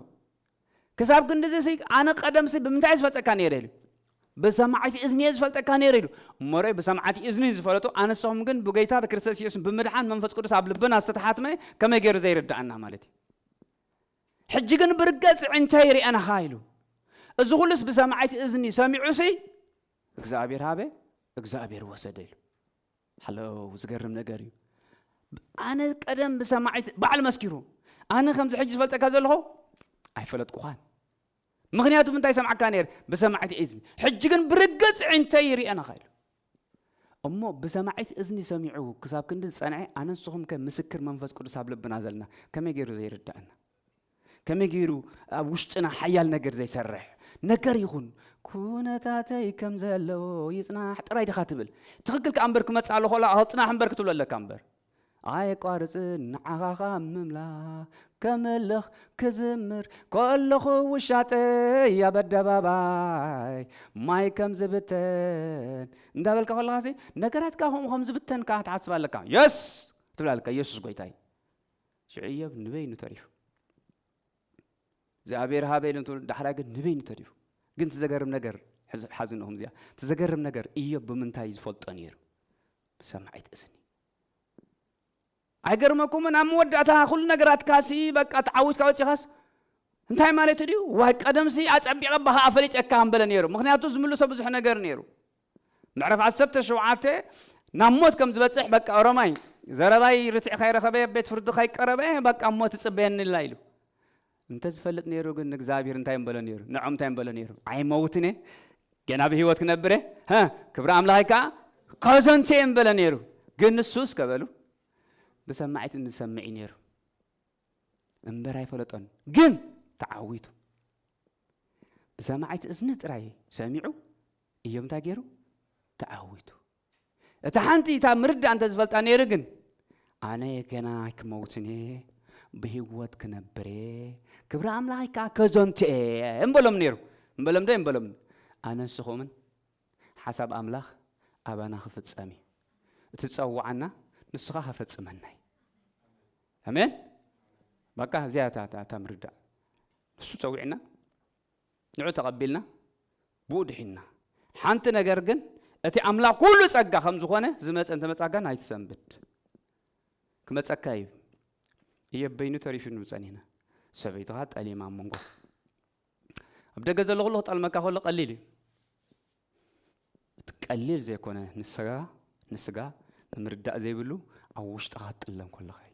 ክሳብ ክንድዚ ኣነ ቀደምሲ ብምንታይ ዝፈልጠካ ነይረ ኢሉ? ብሰማዒት እዝኒ እየ ዝፈልጠካ ነይረ ኢሉ። እሞ ርእ ብሰማዒት እዝኒ ዝፈለጡ ኣነስኹም ግን ብጎይታ ብክርስቶስ ኢየሱስ ብምድሓን መንፈስ ቅዱስ ኣብ ልብና ዝተሓትመ ከመይ ገይሩ ዘይርድኣና ማለት እዩ። ሕጂ ግን ብርገጽ ዕንተይ ርኣናኻ ኢሉ። እዚ ኩሉስ ብሰማዒት እዝኒ ሰሚዑሲ እግዚኣብሔር ሃበ እግዚኣብሔር ወሰደ ኢሉ። ሓለው ዝገርም ነገር እዩ። ኣነ ቀደም ብሰማዒት ባዕሉ መስኪሩ፣ ኣነ ከምዚ ሕጂ ዝፈልጠካ ዘለኹ ኣይፈለጥኩኻን። ምኽንያቱ ምንታይ ሰምዓካ ነይር? ብሰማዒት እዝኒ። ሕጂ ግን ብርግጽ ዒንተይ ይርእየናኻ ኢሉ። እሞ ብሰማዒት እዝኒ ሰሚዑ ክሳብ ክንዲ ዝጸንዐ፣ ኣነ ንስኹም ከ ምስክር መንፈስ ቅዱስ ኣብ ልብና ዘለና ከመይ ገይሩ ዘይርዳእና? ከመይ ገይሩ ኣብ ውሽጥና ሓያል ነገር ዘይሰርሕ? ነገር ይኹን ኩነታተይ ከም ዘለዎ ይጽናሕ ጥራይ ዲኻ ትብል? ትኽክል ከኣ እምበር ክመጽእ ኣሎ ከሎ ኣጽናሕ እምበር ክትብሎ ኣለካ እምበር። ኣየቋርጽን ንዓኻ ካብ ምምላኽ ከምልኽ ክዝምር ከለኹ ውሻጠይ ኣብ ኣደባባይ ማይ ከም ዝብተን እንዳበልካ ከለኻሲ ነገራትካ ከምኡ ከም ዝብተን ከኣ ትሓስብ ኣለካ። የስ ትብል ኣለካ። ኢየሱስ ጎይታይ። ሽዑ ኢዮብ ንበይኑ ተሪፉ። እግዚኣብሔር ሃበ ኢሉ እንትብል ዳሕራይ ግን ንበይኑ ተሪፉ። ግን ትዘገርም ነገር ሕዝ-፣ ሓዝንኹም እዚኣ ትዘገርም ነገር ኢዮብ ብምንታይ ዝፈልጦ ነይሩ? ብሰማዒት እዝኒ። ኣይገርመኩምን? ኣብ መወዳእታ ኩሉ ነገራትካሲ በቃ ተዓዊትካ ወፂኻስ እንታይ ማለት ድዩ? ዋይ ቀደምሲ ኣፀቢቐ ባኻ ኣፈሊጠካ እምበለ ነይሩ። ምክንያቱ ዝምልሶ ብዙሕ ነገር ነይሩ። ምዕራፍ ዓሰርተ ሸውዓተ ናብ ሞት ከም ዝበፅሕ በቃ ኦሮማይ ዘረባይ ርትዕ ካይረኸበ ቤት ፍርዲ ካይቀረበ በቃ ሞት ትፅበየኒ ኣላ ኢሉ። እንተ ዝፈልጥ ነይሩ ግን ንእግዚኣብሔር እንታይ እምበሎ ነይሩ? ንዖም እንታይ እምበሎ ነይሩ? ኣይመውትን እየ፣ ገና ብህይወት ክነብር እየ፣ ሀ፣ ክብሪ ኣምላኸይ ከዓ ከዘንት እየ እምበሎ ነይሩ። ግን ንሱ እስከ በሉ ብሰማዒት እንሰምዕ እዩ ነይሩ እምበር ኣይፈለጦን። ግን ተዓዊቱ ብሰማዒት እዝኒ ጥራይ ሰሚዑ እዮም እንታይ ገይሩ? ተዓዊቱ። እታ ሓንቲ እታ ምርዳእ እንተ ዝፈልጣ ነይሩ ግን ኣነ ገና ኣይክመውትን እየ፣ ብህይወት ክነብር እየ፣ ክብሪ ኣምላኽ ከዓ ከዘንቱ እየ እምበሎም ነይሩ። እምበሎም ዶ እምበሎም? ኣነ ንስኹምን ሓሳብ ኣምላኽ ኣባና ክፍጸም እዩ። እቲ ዝጸዋዓና ንሱ ኸኣ ከፈጽመና እዩ። ኣሜን። በቃ እዚኣ እታ፣ እታ፣ እታ ምርዳእ። ንሱ ጸዊዕና፣ ንዑ ተቐቢልና፣ ብኡ ድሒንና። ሓንቲ ነገር ግን እቲ ኣምላኽ ኩሉ ጸጋ ከም ዝኾነ ዝመጸ እንተመጻ ጋን ኣይትሰንብድ። ክመጸካ እዩ። እየ በይኑ ተሪፉ ንብጸን ኢና። ሰበይትኻ ጠሊማ ኣብ መንጎ። ኣብ ደገ ዘሎ ኩሉ ክጠልመካ ከሎ ቀሊል እዩ። እቲ ቀሊል ዘይኮነ ንስጋ፣ ንስጋ ንምርዳእ ዘይብሉ ኣብ ውሽጥኻ ክትጥለም ከለኻ እዩ።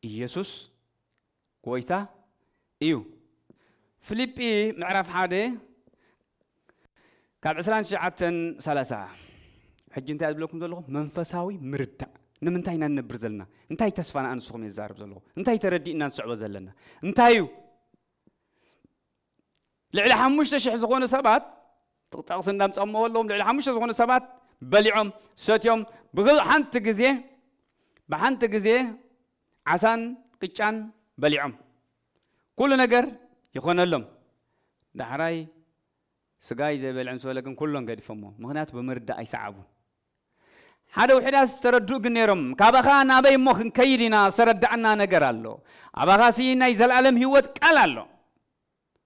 ኢየሱስ ጎይታ እዩ። ፊልጲ ምዕራፍ ሓደ ካብ ዕስራን ትሽዓተን ሰላሳ። ሕጂ እንታይ ዝብለኩም ዘለኹ? መንፈሳዊ ምርዳእ። ንምንታይ ኢና ንነብር ዘለና? እንታይ ተስፋ ንኣንስኹም እየ ዝዛረብ ዘለኹ? እንታይ ተረዲእና ንስዕቦ ዘለና? እንታይ እዩ? ልዕሊ ሓሙሽተ ሽሕ ዝኾኑ ሰባት፣ ጥቕጠቕሲ እንዳምጸሞ ኣለዎም፣ ልዕሊ ሓሙሽተ ዝኾኑ ሰባት በሊዖም፣ ሰትዮም፣ ብግ-፣ ሓንቲ ግዜ፣ ብሓንቲ ግዜ ዓሳን ቅጫን በሊዖም። ኩሉ ነገር ይኾነሎም። ዳሕራይ ስጋይ ዘይበልዐ ምስ በለ ግን ኩሎም ገዲፎሞ። ምኽንያቱ ብምርዳእ ኣይሰዓቡን። ሓደ ውሕዳት ዝተረድኡ ግን ነይሮም። ካባኻ ናበይ እሞ ክንከይድ ኢና? ዝተረዳእና ነገር ኣሎ። ኣባኻሲ ናይ ዘለኣለም ህይወት ቃል ኣሎ።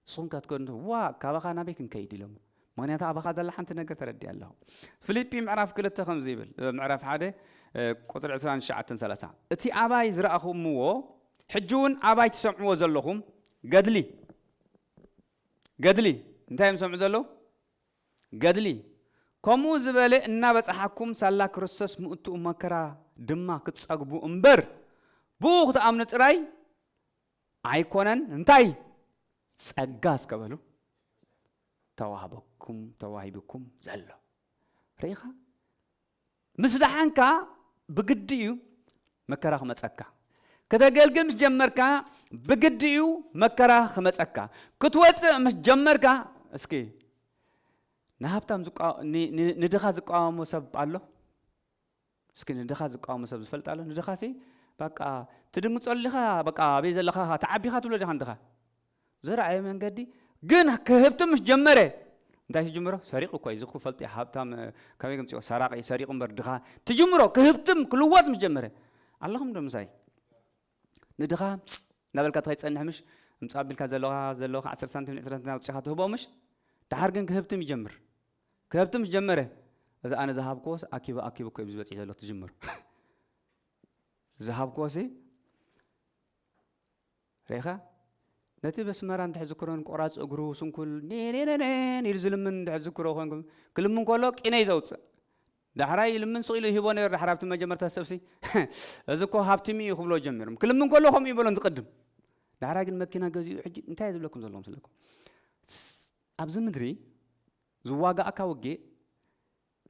ንስኹም ከ ትከዱ፣ ዋ፣ ካባኻ ናበይ ክንከይድ ኢሎም። ምኽንያቱ ኣባኻ ዘላ ሓንቲ ነገር ተረዲኣ ኣለኹ። ፊልጲ ምዕራፍ ክልተ ከምዚ ይብል፣ ምዕራፍ ሓደ፣ እ፣ ቁጽሪ ዕስራን ትሽዓተን ሰላሳ። እቲ ኣባይ ዝረኣኹምዎ፣ ሕጂ እውን ኣባይ ትሰምዕዎ ዘለኹም ገድሊ፣ ገድሊ፣ እንታይ እዮም ዝሰምዑ ዘለዉ? ገድሊ። ከምኡ ዝበለ እናበጽሓኩም ሳላ ክርስቶስ ምእንትኡ መከራ ድማ ክትጸግቡ እምበር፣ ብኡ ክትኣምኑ ጥራይ ኣይኮነን። እንታይ? ጸጋ እስከ በሉ። ተዋህበኩም፣ ተዋሂብኩም ዘሎ። ርኢኻ? ምስ ደሓንካ ብግዲ እዩ መከራ ክመጸካ። ከተገልግል ምስ ጀመርካ ብግዲ እዩ መከራ ክመጸካ። ክትወጽእ ምስ ጀመርካ፣ እስኪ ንሃብታም ዝቃ-፣ ን-፣ ን-፣ ንድኻ ዝቃወሞ ሰብ ኣሎ? እስኪ ንድኻ ዝቃወሞ ሰብ ዝፈልጥ ኣሎ? ንድኻሲ በቃ ትድንግጸሉ ኢኻ፣ በቃ ኣበይ ዘለኻ ተዓቢኻ ትብሎ ዲኻ ንድኻ? ዘርኣየ መንገዲ ግን ክህብትም ምስ ጀመረ፣ እንታይ ትጅምሮ? ሰሪቑ እኮ እዩ፣ እዚ ክፈልጥ እዩ፣ ሃብታም፣ እ፣ ከመይ ከምጽኦ? ሰራቒ፣ ሰሪቑ እምበር ድኻ ትጅምሮ፣ ክህብትም ክልወጥ ምስ ጀመረ። ኣለኹም ዶ ምሳይ? ንድኻ እናበልካ ተኸይትጸንሕ ምሽ፣ እምጻእ ኣቢልካ ዘለኻ፣ ዘለኻ ዓሰርተ ሳንቲም፣ ዕስራ ሳንቲም ኣውጺኻ ትህቦ ምሽ? ደሓር ግን ክህብትም ይጀምር። ክህብትም ምስ ጀመረ፣ እዚ ኣነ ዝሃብክዎስ ኣኪቡ፣ ኣኪቡ እኮ እዩ ዝበጺሕ ዘሎ ትጅምር። ዝሃብክዎሲ፣ ርኢኻ? ነቲ በስመራ እንድሕር ዝክሮን ቆራጽ እግሩ ስንኩል ኔኔኔኔን ኢሉ ዝልምን እንድሕር ዝክሮ ኮንኩም፣ ክልምን ከሎ ቂነይ ዘውጽእ። ዳሕራይ ይልምን ስቕ ኢሉ ይህቦ ነይሩ። ዳሕራ ኣብቲ መጀመርታ ሰብሲ፣ "እዚ እኮ ሃብትሚ እዩ" ክብሎ ጀሚሮም። ክልምን ከሎ ከምኡ ይበሎም ትቕድም። ዳሕራይ ግን መኪና ገዚኡ፣ ሕጂ እንታይ እየ ዝብለኩም ዘለኹ መስለኩም? ስ-፣ ኣብዚ ምድሪ ዝዋጋእካ ውግእ፣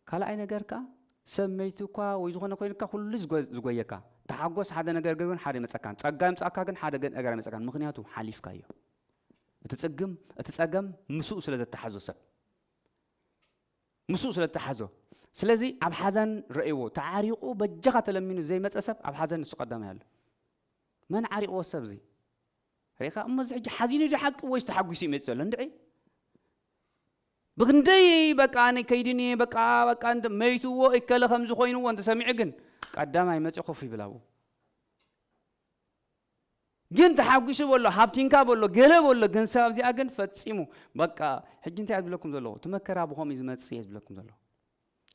ካልኣይ ነገር ከኣ ሰብ መይቱ እኳ ወይ ዝኾነ ኮይኑካ ኩሉ ዝጎ-፣ ዝጎየካ። ተሓጎስ ሓደ ነገር ገይሩን ሓደ ይመጸካን። ጸጋ ይምጻእካ ግን ሓደ ገ-፣ ነገር ኣይመጸካን። ምኽንያቱ ሓሊፍካዮ። እቲ ጽግም፣ እቲ ጸገም ምስኡ ስለ ዘተሓዞ ሰብ። ምስኡ ስለ እተሓዞ። ስለዚ ኣብ ሓዘን ረእይዎ። ተዓሪቑ በጃኻ ተለሚኑ ዘይመጸ ሰብ ኣብ ሓዘን ንሱ ቀዳማይ ኣሎ። መን ዓሪቕዎ ሰብ እዚ? ርኢኻ እሞ እዚ ሕጂ ሓዚኑ ዶ ሓቂ ወይስ ተሓጒሱ ይመጽእ ዘሎ? እንድዒ። ብኽንደይ በቃ ኣነ ከይድን እየ፣ በቃ፣ በቃ እንደ መይትዎ እከለ ከምዚ ኮይንዎ እንተሰሚዑ ግን ቀዳማይ መጺኡ ኮፍ ይብል ኣብኡ። ግን ተሓጒሱ በሎ፣ ሃብቲንካ በሎ፣ ገለ በሎ፣ ግን ሰብ ኣብዚኣ ግን ፈጺሙ በቃ፣ ሕጂ እንታይ እየ ዝብለኩም ዘለኹ? እቲ መከራ ብኸምኡ እዩ ዝመጽእ እየ ዝብለኩም ዘለኹ።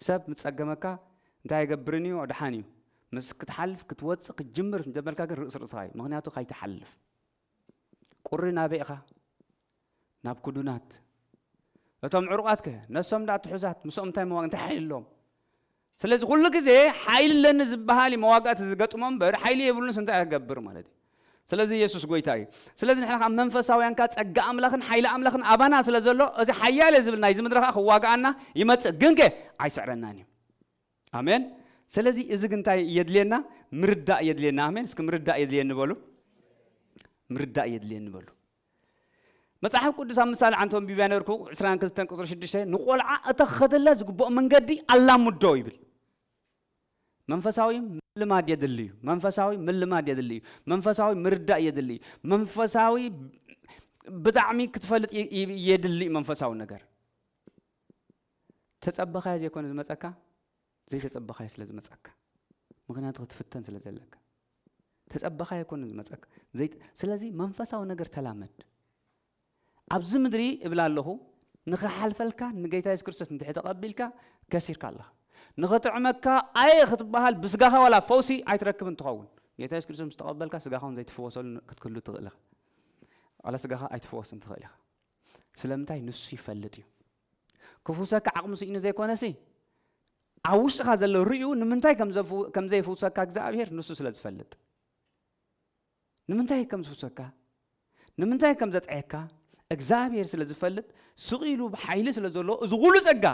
ሰብ ምስ ጸገመካ እንታይ ኣይገብርን እዩ? ኣድሓን እዩ። ምስ ክትሓልፍ፣ ክትወጽእ፣ ክትጅምር እንተበልካ ግን ርእሲ ርእስኻ እዩ። ምኽንያቱ ካይትሓልፍ። ቁሪ ናበይ ኢኻ? ናብ ክዱናት። እቶም ዕሩቓት ከ? ነሶም ደኣ ትሑዛት፣ ምስኦም እንታይ መዋ-፣ እንታይ ሓይሊ ኣለዎም? ስለዚ ኩሉ ግዜ ሓይሊ ኣለኒ ዝበሃል እዩ መዋጋእቲ ዝገጥሞ እምበር፣ ሓይሊ የብሉንስ እንታይ ክገብር ማለት እዩ። ስለዚ የሱስ ጎይታ እዩ። ስለዚ ንሕና ካብ መንፈሳውያን ከኣ ጸጋ ኣምላኽን ሓይሊ ኣምላኽን ኣባና ስለ ዘሎ፣ እቲ ሓያል እየ ዝብል ናይዚ ምድሪ ከኣ ክዋግኣና ይመጽእ፣ ግን ከ ኣይስዕረናን እዩ። ኣሜን። ስለዚ እዚ ግን እንታይ የድልየና? ምርዳእ የድልየና። ኣሜን። እስኪ ምርዳእ የድልየኒ በሉ። ምርዳእ የድልየኒ በሉ። መጽሓፍ ቅዱስ ኣብ ምሳሌ ዓንቶም ቢብያ ነበርኩ ዕስራን ክልተን ቁጽሪ ሽዱሽተ፣ "ንቆልዓ እተኸደላ ዝግብኦ መንገዲ ኣላምዶ" ይብል። መንፈሳዊ ምልማድ የድሊ እዩ። መንፈሳዊ ምልማድ የድሊ እዩ። መንፈሳዊ ምርዳእ የድሊ እዩ። መንፈሳዊ ብጣዕሚ ክትፈልጥ የ-፣ የ-፣ የድሊ እዩ መንፈሳዊ ነገር። ተጸበኻዮ ዘይኮነ ዝመጸካ፣ ዘይተጸበኻዮ ስለ ዝመጸካ። ምኽንያቱ ክትፍተን ስለ ዘለካ። ተጸበኻዮ ኣይኮነን ዝመጸካ። ዘይተ-፣ ስለዚ መንፈሳዊ ነገር ተላመድ። ኣብዚ ምድሪ እብል ኣለኹ፣ ንኽሓልፈልካ ንጌታ የሱስ ክርስቶስ እንድሕር ተቐቢልካ ከሲርካ ኣለኻ። ንኽጥዕመካ ኣየ ክትበሃል ብስጋኻ ዋላ ፈውሲ ኣይትረክብን ትኸውን። ጌታ የሱስ ክርስቶስ ምስ ተቐበልካ ስጋኻ እውን ዘይትፍወሰሉ ክትክሉ ትኽእል ኢኻ። ዋላ ስጋኻ ኣይትፍወስን ትኽእል ኢኻ። ስለምንታይ? ንሱ ይፈልጥ እዩ። ክፍውሰካ ዓቕሚ ስኢኑ ዘይኮነሲ፣ ኣብ ውሽጥኻ ዘሎ ርእዩ ንምንታይ ከም ዘፍው-፣ ከም ዘይፍውሰካ እግዚኣብሔር ንሱ ስለ ዝፈልጥ። ንምንታይ ከም ዝፍውሰካ፣ ንምንታይ ከም ዘጥዕየካ እግዚኣብሔር ስለ ዝፈልጥ፣ ስቕ ኢሉ ብሓይሊ ስለ ዘሎ፣ እዚ ኩሉ ጸጋ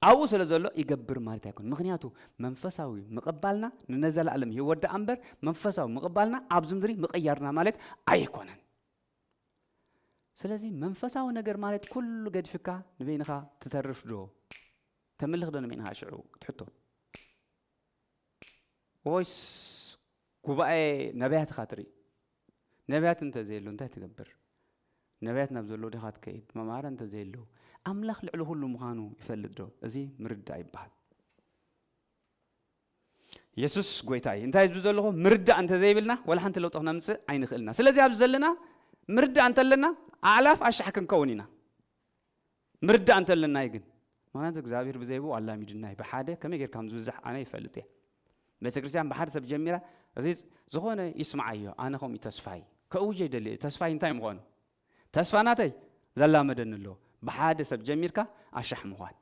ኣብኡ ስለ ዘሎ ይገብር ማለት ኣይኮነን። ምኽንያቱ መንፈሳዊ ምቕባልና ንነዘላለም ህይወት ደኣ እምበር፣ መንፈሳዊ ምቕባልና ኣብዚ ምድሪ ምቕያርና ማለት ኣይኮነን። ስለዚ መንፈሳዊ ነገር ማለት ኩሉ ገዲፍካ ንበይንኻ ትተርፍ ዶ? ተምልኽ ዶ ንበይንኻ ሽዑ ክትሕቶ? ወይስ ጉባኤ ነቢያት ኢኻ ትርኢ? ነቢያት እንተ ዘየሎ እንታይ ትገብር? ነቢያት ናብ ዘሎ ዲኻ ትከይድ? መማረ እንተ ዘየሎ፣ ኣምላኽ ልዕሊ ኩሉ ምዃኑ ይፈልጥ ዶ? እዚ ምርዳእ ይበሃል። የሱስ ጎይታ እዩ። እንታይ ዝብል ዘለኹ? ምርዳእ እንተ ዘይብልና፣ ዋላ ሓንቲ ለውጢ ክነምጽእ ኣይንኽእልና። ስለዚ ኣብዚ ዘለና ምርዳእ እንተለና፣ ኣዕላፍ ኣሻሕ ክንከውን ኢና። ምርዳእ እንተለና እዩ ግን። ምኽንያቱ እግዚኣብሔር ብዘይ ብኡ ኣላሚድና እዩ። ብሓደ ከመይ ጌርካ ከም ዝብዛሕ ኣነ ይፈልጥ እየ። ቤተ ክርስቲያን ብሓደ ሰብ ጀሚራ፣ እዚ ዝኾነ ይስምዓዮ፣ ኣነ ከምኡ እዩ ተስፋይ። ከእውጆ ይደሊ እየ። ተስፋይ እንታይ ምዃኑ? ተስፋ ናተይ ዘላመደኒ ኣሎ። ብሓደ ሰብ ጀሚርካ ኣሻሕ ምዃን።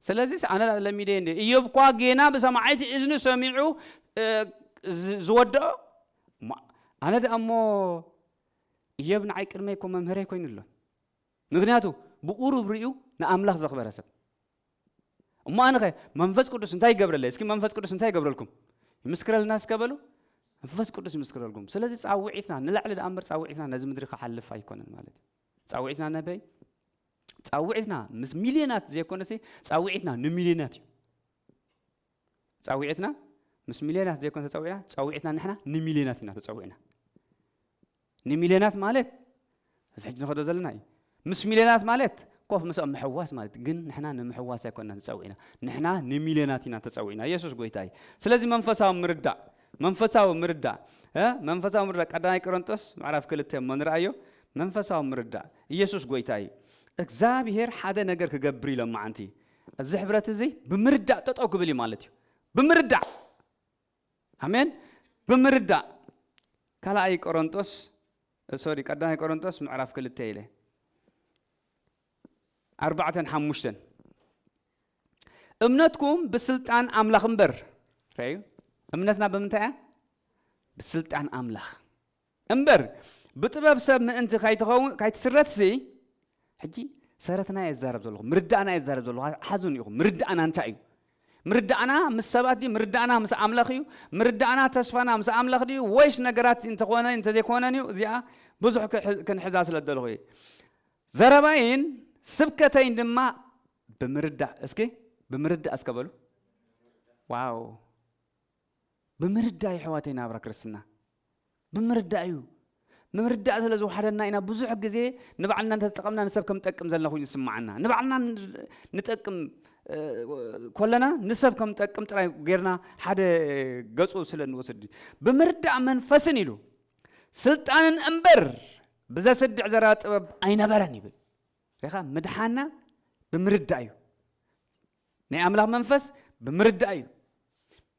ስለዚ ኣነ ለሚደ እንደ ኢዮብ እኳ ጌና ብሰማዒት እዝኒ ሰሚዑ፣ እ፣ ዝ-፣ ዝወድኦ፣ ማ-፣ ኣነ ደኣ እሞ ኢዮብ ንዓይ ቅድመይ እኮ መምህረይ ኮይኑ ኣሎ። ምኽንያቱ ብቁሩብ ርእዩ ንኣምላኽ ዘኽበረ ሰብ። እሞ ኣነኸ መንፈስ ቅዱስ እንታይ ይገብረለይ? እስኪ መንፈስ ቅዱስ እንታይ ይገብረልኩም? ይምስክረልና እስከ በሉ። መንፈስ ቅዱስ ይምስክረልኩም። ስለዚ ጻውዒትና ንላዕሊ ደኣ እምበር ጻውዒትና ነዚ ምድሪ ክሓልፍ ኣይኮነን ማለት እዩ። ጻውዒትና ነበይ? ጻውዒትና ምስ ሚልዮናት ዘይኮነሲ ጻውዒትና ንሚልዮናት እዩ። ጻውዒትና ምስ ሚልዮናት ዘይኮነ ተጸዊዕና፣ ጻውዒትና ንሕና ንሚልዮናት ኢና ተጸዊዕና። ንሚልዮናት ማለት እዚ ሕጂ ንኸዶ ዘለና እዩ። ምስ ሚልዮናት ማለት ኮፍ ምስኦም ምሕዋስ ማለት፣ ግን ንሕና ንምሕዋስ ኣይኮንና ተጸዊዕና። ንሕና ንሚልዮናት ኢና ተጸዊዕና። ኢየሱስ ጎይታ እዩ። ስለዚ መንፈሳዊ ምርዳእ፣ መንፈሳዊ ምርዳእ፣ እ? መንፈሳዊ ምርዳእ ቀዳማይ ቆሮንጦስ ምዕራፍ ክልተ እሞ ንርኣዮ። መንፈሳዊ ምርዳእ፣ ኢየሱስ ጎይታ እዩ። እግዚኣብሔር ሓደ ነገር ክገብር ኢሎም መዓንቲ። እዚ ሕብረት እዚ ብምርዳእ ጠጠው ክብል እዩ ማለት እዩ። ብምርዳእ። ኣሜን። ብምርዳእ። ካልኣይ ቆሮንጦስ፣ ሶሪ፣ ቀዳማይ ቆሮንጦስ ምዕራፍ ክልተ ኢለ። ኣርባዕተን ሓሙሽተን። እምነትኩም ብስልጣን ኣምላኽ እምበር። ርእዩ፣ እምነትና ብምንታይ እያ? ብስልጣን ኣምላኽ እምበር ብጥበብ ሰብ ምእንቲ ካይትኸውን ካይትስረትሲ። ሕጂ ሰረትና እየ ዝዛረብ ዘለኹ፣ ምርዳእና እየ ዝዛረብ ዘለኹ። ሓዙን ኢኹም፣ ምርዳእና እንታይ እዩ? ምርዳእና ምስ ሰባት ድዩ? ምርዳእና ምስ ኣምላኽ እዩ? ምርዳእና ተስፋና ምስ ኣምላኽ ድዩ? ወይስ ነገራት እንተኾነ እንተዘይኮነን እዩ? እዚኣ ብዙሕ ክሕ- ክንሕዛ ስለ ደለኹ እየ። ዘረባይን ስብከተይን ድማ ብምርዳእ። እስኪ ብምርዳእ እስከ በሉ። ዋው፣ ብምርዳእ እዩ ኣሕዋተይ ናብራ ክርስትና። ብምርዳእ እዩ። ምርዳእ ስለ ዝወሓደና ኢና ብዙሕ ግዜ ንባዕልና እንተተጠቐምና ንሰብ ከም ጠቅም ዘለና ኮይኑ ዝስምዓና። ንባዕልና ን- ንጠቅም እ፣ ኮለና ንሰብ ከም ጠቅም ጥራይ ጌርና ሓደ ገጹ ስለ ንወስድ እዩ። ብምርዳእ መንፈስን ኢሉ ስልጣንን እምበር ብዘስድዕ ዘረባ ጥበብ ኣይነበረን ይብል። ሪኻ ምድሓና ብምርዳእ እዩ። ናይ ኣምላኽ መንፈስ ብምርዳእ እዩ።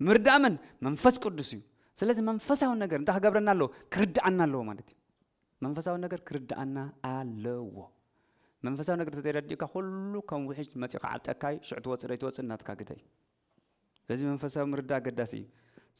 ምርዳእ መን? መንፈስ ቅዱስ እዩ። ስለዚ መንፈሳዊ ነገር እንታይ ክገብረና ኣለዎ? ክርድኣና ኣለዎ ማለት እዩ። መንፈሳዊ ነገር ክርድኣና ኣለዎ። መንፈሳዊ ነገር ተዘይረዲእካ ኩሉ ከም ውሕጅ መፂኡ ክዓብጠካ እዩ። ሽዑ ትወፅእ ዶ ኣይትወፅእ እናትካ ግደ እዩ። ስለዚ መንፈሳዊ ምርዳእ ኣገዳሲ እዩ።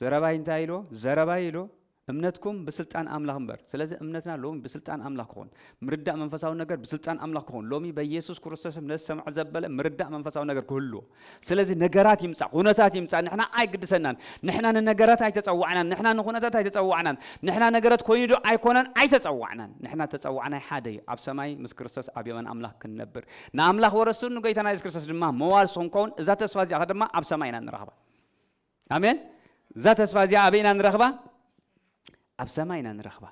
ዘረባይ እንታይ ኢልዎ? ዘረባይ ኢልዎ እምነትኩም ብስልጣን ኣምላኽ እምበር። ስለዚ እምነትና ሎሚ ብስልጣን ኣምላኽ ክኾን፣ ምርዳእ መንፈሳዊ ነገር ብስልጣን ኣምላኽ ክኾን፣ ሎሚ በኢየሱስ ክርስቶስ ነዚ ሰምዐ ዘበለ ምርዳእ መንፈሳዊ ነገር ክህልዎ። ስለዚ ነገራት ይምጻእ፣ ኩነታት ይምጻእ፣ ንሕና ኣይግድሰናን። ንሕና ንነገራት ኣይተጸዋዕናን፣ ንሕና ንኩነታት ኣይተጸዋዕናን፣ ንሕና ነገራት ኮይኑ ዶ ኣይኮነን ኣይተጸዋዕናን። ንሕና ተጸዋዕናይ ሓደ እዩ፣ ኣብ ሰማይ ምስ ክርስቶስ ኣብ የማን ኣምላኽ ክንነብር፣ ንኣምላኽ ወረስቱን ንጎይታና የሱስ ክርስቶስ ድማ መዋርስ ክንከውን፣ እዛ ተስፋ እዚኣ ድማ ኣብ ሰማይ ኢና ንረኽባ። ኣሜን። እዛ ተስፋ እዚኣ ኣበይ ኢና ንረኽባ? ኣብ ሰማይ ኢና ንረኽባ።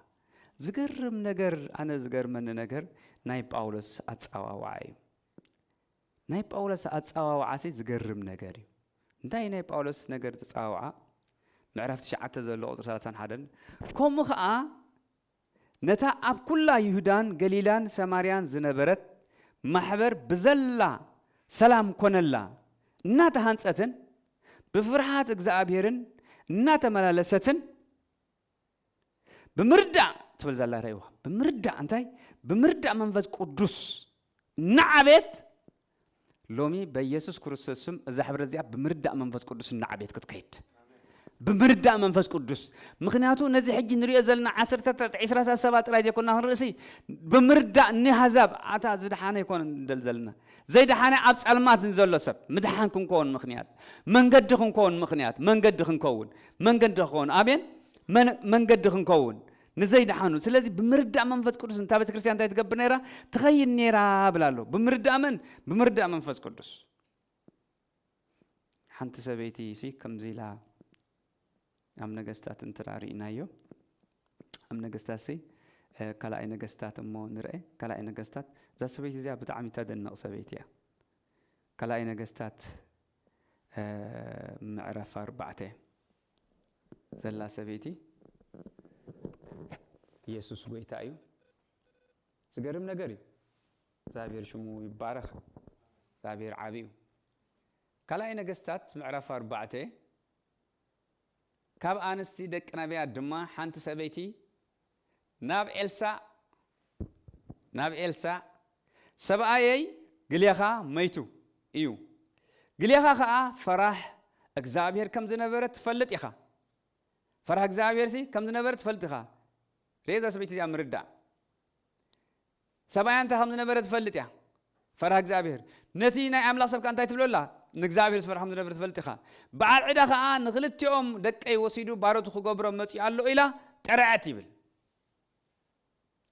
ዝገርም ነገር፣ ኣነ ዝገርመኒ ነገር ናይ ጳውሎስ ኣጸዋውዓ እዩ። ናይ ጳውሎስ ኣጸዋውዓሲ ዝገርም ነገር እዩ። እንታይ ናይ ጳውሎስ ነገር ዘጸዋውዓ? ምዕራፍ ትሽዓተ ዘሎ ቁጽሪ ሰላሳን ሓደን፣ ከምኡ ኸኣ ነታ ኣብ ኩላ ይሁዳን ገሊላን ሰማርያን ዝነበረት ማሕበር ብዘላ ሰላም ኮነላ፣ እናተሃንጸትን ብፍርሃት እግዚኣብሔርን እናተመላለሰትን ብምርዳእ ትብል ዘላ ረእይዋ። ብምርዳእ እንታይ? ብምርዳእ መንፈስ ቅዱስ እናዓቤት ሎሚ በኢየሱስ ክርስቶስ ስም እዛ ሕብረት እዚኣ ብምርዳእ መንፈስ ቅዱስ እናዓቤት ክትከይድ። ብምርዳእ መንፈስ ቅዱስ። ምኽንያቱ ነዚ ሕጂ ንሪኦ ዘለና ዓሰርተታት ዒስራታት ሰባት ጥራይ ዘይኮና ክንርእሲ፣ ብምርዳእ ንኣህዛብ ኣታ ዝደሓነ ኣይኮነን ንደል ዘለና። ዘይደሓነ ኣብ ጸልማት ንዘሎ ሰብ ምድሓን ክንከውን ምኽንያት፣ መንገዲ ክንከውን ምኽንያት፣ መንገዲ ክንከውን፣ መንገዲ ክኸውን። ኣሜን። መን- መንገዲ ክንከውን ንዘይደሓኑ። ስለዚ ብምርዳእ መንፈስ ቅዱስ እንታ ቤተ ክርስቲያን እንታይ ትገብር ነይራ? ትኸይድ ነይራ ብላ ኣሎ። ብምርዳእ መን? ብምርዳእ መንፈስ ቅዱስ። ሓንቲ ሰበይቲ ሲ ከምዚ ኢላ ኣብ ነገስታት እንተ ርኢናዮ፣ ኣብ ነገስታት ሲ ካልኣይ ነገስታት እሞ ንርአ። ካልኣይ ነገስታት፣ እዛ ሰበይቲ እዚኣ ብጣዕሚ ተደንቕ ሰበይቲ እያ። ካልኣይ ነገስታት ምዕራፍ ኣርባዕተ ዘላ ሰበይቲ፣ ኢየሱስ ጎይታ እዩ። ዝገርም ነገር እዩ። እግዚኣብሔር ሽሙ ይባረኽ። እግዚኣብሔር ዓቢ እዩ። ካልኣይ ነገስታት ምዕራፍ ኣርባዕተ፣ ካብ ኣንስቲ ደቂ ነቢያት ድማ ሓንቲ ሰበይቲ ናብ ኤልሳዕ ናብ ኤልሳዕ፣ ሰብኣየይ ግሌኻ መይቱ እዩ፣ ግሌኻ ኸኣ ፈራሕ እግዚኣብሔር ከም ዝነበረ ትፈልጥ ኢኻ። ፈራሕ እግዚኣብሔር ሲ ከም ዝነበረ ትፈልጥ ኢኻ። ርኤ እዛ ሰበይቲ እዚኣ ምርዳእ። ሰብኣያ እንታይ ከም ዝነበረ ትፈልጥ እያ። ፈራሕ እግዚኣብሔር። ነቲ ናይ ኣምላኽ ሰብ ከኣ እንታይ ትብሎ ኣላ? ንእግዚኣብሔር ዝፈርሖም ዝነብር ትፈልጥ ኢኻ። በዓል ዕዳ ከኣ ንኽልቲኦም ደቀይ ወሲዱ ባሮቱ ክገብሮም መጺኡ ኣሎ ኢላ ጠርዐት ይብል።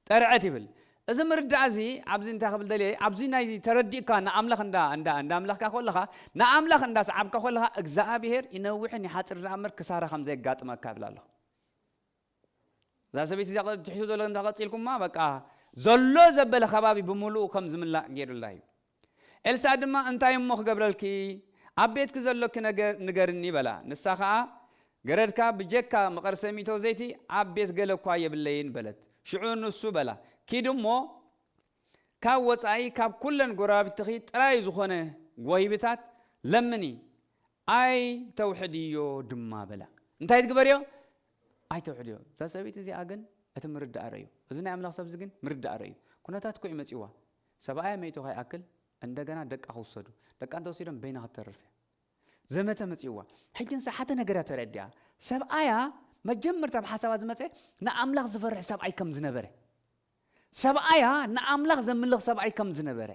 ጠርዐት ይብል። እዚ ምርዳእ እዚ ኣብዚ እንታይ ክብል ደልየ፣ ኣብዚ ናይዚ ተረዲእካ ንኣምላኽ እንዳ እንዳ እንዳ ኣምላኽካ ከለኻ፣ ንኣምላኽ እንዳ ሰዓብካ ከለኻ እግዚኣብሔር ይነውሕን ይሓጽር ደኣ እምበር ክሳራ ከም ዘየጋጥመካ ይብል ኣሎ። እዛ ሰበይቲ እዚኣ ትሕዞ ዘሎ እንዳ ቀጺልኩማ በቃ ዘሎ ዘበለ ከባቢ ብምሉኡ ከም ዝምላእ ገይሩላ እዩ። ኤልሳዕ ድማ እንታይ እሞ ክገብረልኪ፣ ኣብ ቤትኪ ዘሎኪ ነገር ንገርኒ በላ። ንሳ ኸኣ ገረድካ ብጀካ መቐር ሰሚቶ ዘይቲ ኣብ ቤት ገለ እኳ የብለይን በለት። ሽዑ ንሱ በላ ኪድ እሞ ካብ ወጻኢ ካብ ኩለን ጎረባብትኺ ጥራይ ዝኾነ ጎይብታት ለምኒ፣ ኣይተውሕድዮ ድማ በላ። እንታይ ትግበርዮ? ኣይተውሕድዮ። እዛ ሰበይቲ እዚኣ ግን እቲ ምርዳእ ረእዩ። እዚ ናይ ኣምላኽ ሰብዚ ግን ምርዳእ ረእዩ። ኩነታት እኮ እዩ መጺዋ። ሰብኣያ መይቱ ከይኣክል እንደገና ደቃ ክውሰዱ። ደቃ እንተወሲዶም በይና ክትተርፍ እያ። ዘመተ መጺእዋ። ሕጂ ንሳ ሓደ ነገር እያ ተረዲኣ። ሰብኣያ መጀመርታ ኣብ ሓሳባ ዝመጸ ንኣምላኽ ዝፈርሕ ሰብኣይ ከም ዝነበረ፣ ሰብኣያ ንኣምላኽ ዘምልኽ ሰብኣይ ከም ዝነበረ፣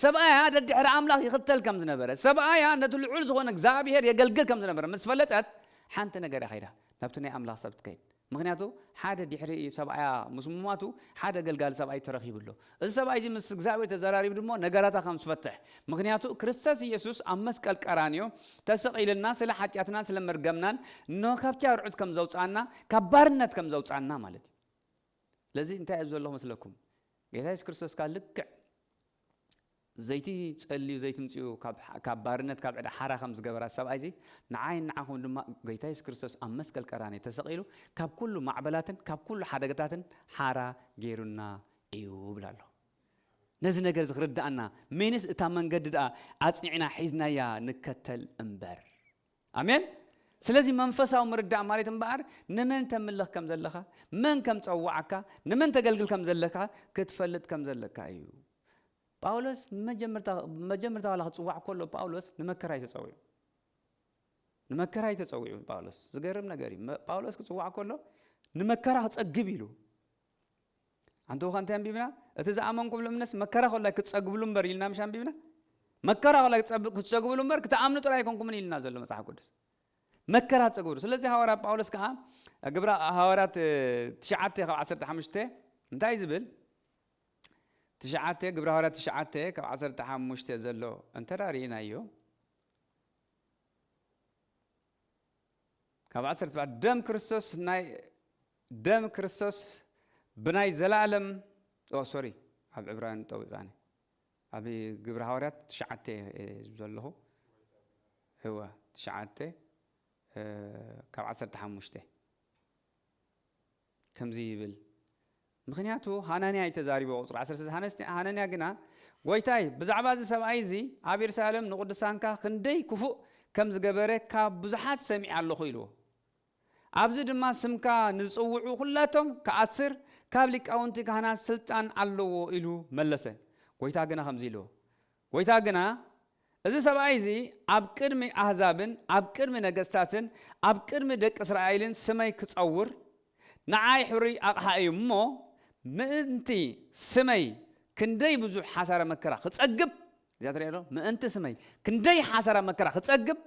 ሰብኣያ ደድሕሪ ኣምላኽ ይኽተል ከም ዝነበረ፣ ሰብኣያ ነቲ ልዑል ዝኾነ እግዚኣብሔር የገልግል ከም ዝነበረ ምስ ፈለጠት፣ ሓንቲ ነገር እያ ኸይዳ ናብቲ ናይ ኣምላኽ ሰብ ትከይድ። ምኽንያቱ ሓደ ድሕሪ ሰብኣያ ምስ ምሟቱ ሓደ ኣገልጋሊ ሰብኣይ ተረኺቡ ኣሎ። እዚ ሰብኣይ እዚ ምስ እግዚኣብሔር ተዘራሪቡ ድማ ነገራታ ከም ዝፈትሕ፣ ምኽንያቱ ክርስቶስ ኢየሱስ ኣብ መስቀል ቀራንዮ ተሰቒልና ስለ ሓጢኣትናን ስለ መርገምናን ኖ ካብቲ ኣርዑት ከም ዘውፅኣና፣ ካብ ባርነት ከም ዘውፅኣና ማለት እዩ። ስለዚ እንታይ እዩ ዘሎ መስለኩም? ጌታ የሱስ ክርስቶስ ካብ ልክዕ ዘይቲ ጸልዩ ዘይቲ ምጽኡ ካብ፣ ካብ ባርነት ካብ ዕዳ ሓራ ከም ዝገበራ ሰብኣይ እዚ ንዓይ ንዓኹም ድማ ጌታ የሱስ ክርስቶስ ኣብ መስቀል ቀራንዮ ተሰቒሉ ካብ ኩሉ ማዕበላትን ካብ ኩሉ ሓደጋታትን ሓራ ገይሩና እዩ ብላ ኣሎ። ነዚ ነገር እዚ ክርድኣና ሜንስ እታ መንገዲ ደኣ ኣጽኒዕና ሒዝናያ ንከተል እምበር። ኣሜን። ስለዚ መንፈሳዊ ምርዳእ ማለት እምበኣር ንመን ተምልኽ ከም ዘለኻ፣ መን ከም ጸዋዓካ፣ ንመን ተገልግል ከም ዘለካ ክትፈልጥ ከም ዘለካ እዩ። ጳውሎስ ንመጀመርታ፣ መጀመርታ ዋላ ክጽዋዕ ከሎ ጳውሎስ ንመከራ እዩ ተጸዊዑ። ንመከራ እዩ ተጸዊዑ ጳውሎስ። ዝገርም ነገር እዩ። መ-፣ ጳውሎስ ክጽዋዕ ከሎ ንመከራ ክጸግብ ኢሉ። ኣንተ ኸ እንታይ ኣንቢብና? እቲ ዝኣመንኩምሉ እምነትስ መከራ ከሎ ክትጸግብሉ እምበር ኢልና ምሽ ኣንቢብና? መከራ ከሎ ክትጸብ-፣ ክትጸግብሉ እምበር ክትኣምኑ ጥራይ ኣይኮንኩምን ኢልና ዘሎ መጽሓፍ ቅዱስ። መከራ ትጸግብሉ። ስለዚ ሃዋርያ ጳውሎስ ከኣ ግብረ ሃዋርያት ትሽዓተ ካብ ዓሰርተ ሓሙሽተ እንታይ ዝብል? ትሽዓተ፣ ግብረ ሃዋርያት ትሽዓተ ካብ ዓሰርተ ሓሙሽተ ዘሎ እንተ ደኣ ርኢናዮ፣ ካብ ዓሰርተ ኣርባዕተ ደም ክርስቶስ ናይ፣ ደም ክርስቶስ ብናይ ዘላለም፣ ኦ ሶሪ፣ ኣብ ዕብራውያን ጠዊቓኒ። ኣብ ግብረ ሃዋርያት ትሽዓተ እየ ዘለኹ። እወ፣ ትሽዓተ፣ እ፣ ካብ ዓሰርተ ሓሙሽተ። ከምዚ ይብል። ምኽንያቱ ሃናንያ እዩ ተዛሪቡ። ቁጽሪ ዓሰርተ ሓሙሽተ፣ ሃናንያ ግና፣ "ጎይታይ፣ ብዛዕባ እዚ ሰብኣይ እዚ ኣብ የሩሳሌም ንቅዱሳንካ ክንደይ ክፉእ ከም ዝገበረ ካብ ብዙሓት ሰሚዐ ኣለኹ" ኢልዎ። "ኣብዚ ድማ ስምካ ንዝጽውዑ ኩላቶም ክኣስር ካብ ሊቃውንቲ ካህናት ስልጣን ኣለዎ" ኢሉ መለሰ። ጎይታ ግና ከምዚ ኢልዎ፣ ጎይታ ግና፣ "እዚ ሰብኣይ እዚ ኣብ ቅድሚ ኣህዛብን ኣብ ቅድሚ ነገስታትን ኣብ ቅድሚ ደቂ እስራኤልን ስመይ ክጸውር ንዓይ ሕሩይ ኣቕሓ እዩ እሞ፣ ምእንቲ ስመይ ክንደይ ብዙሕ ሓሳረ መከራ ክጸግብ"፣ እዚኣ ትሪኦ ዶ? "ምእንቲ ስመይ ክንደይ ሓሳረ መከራ ክጸግብ"፣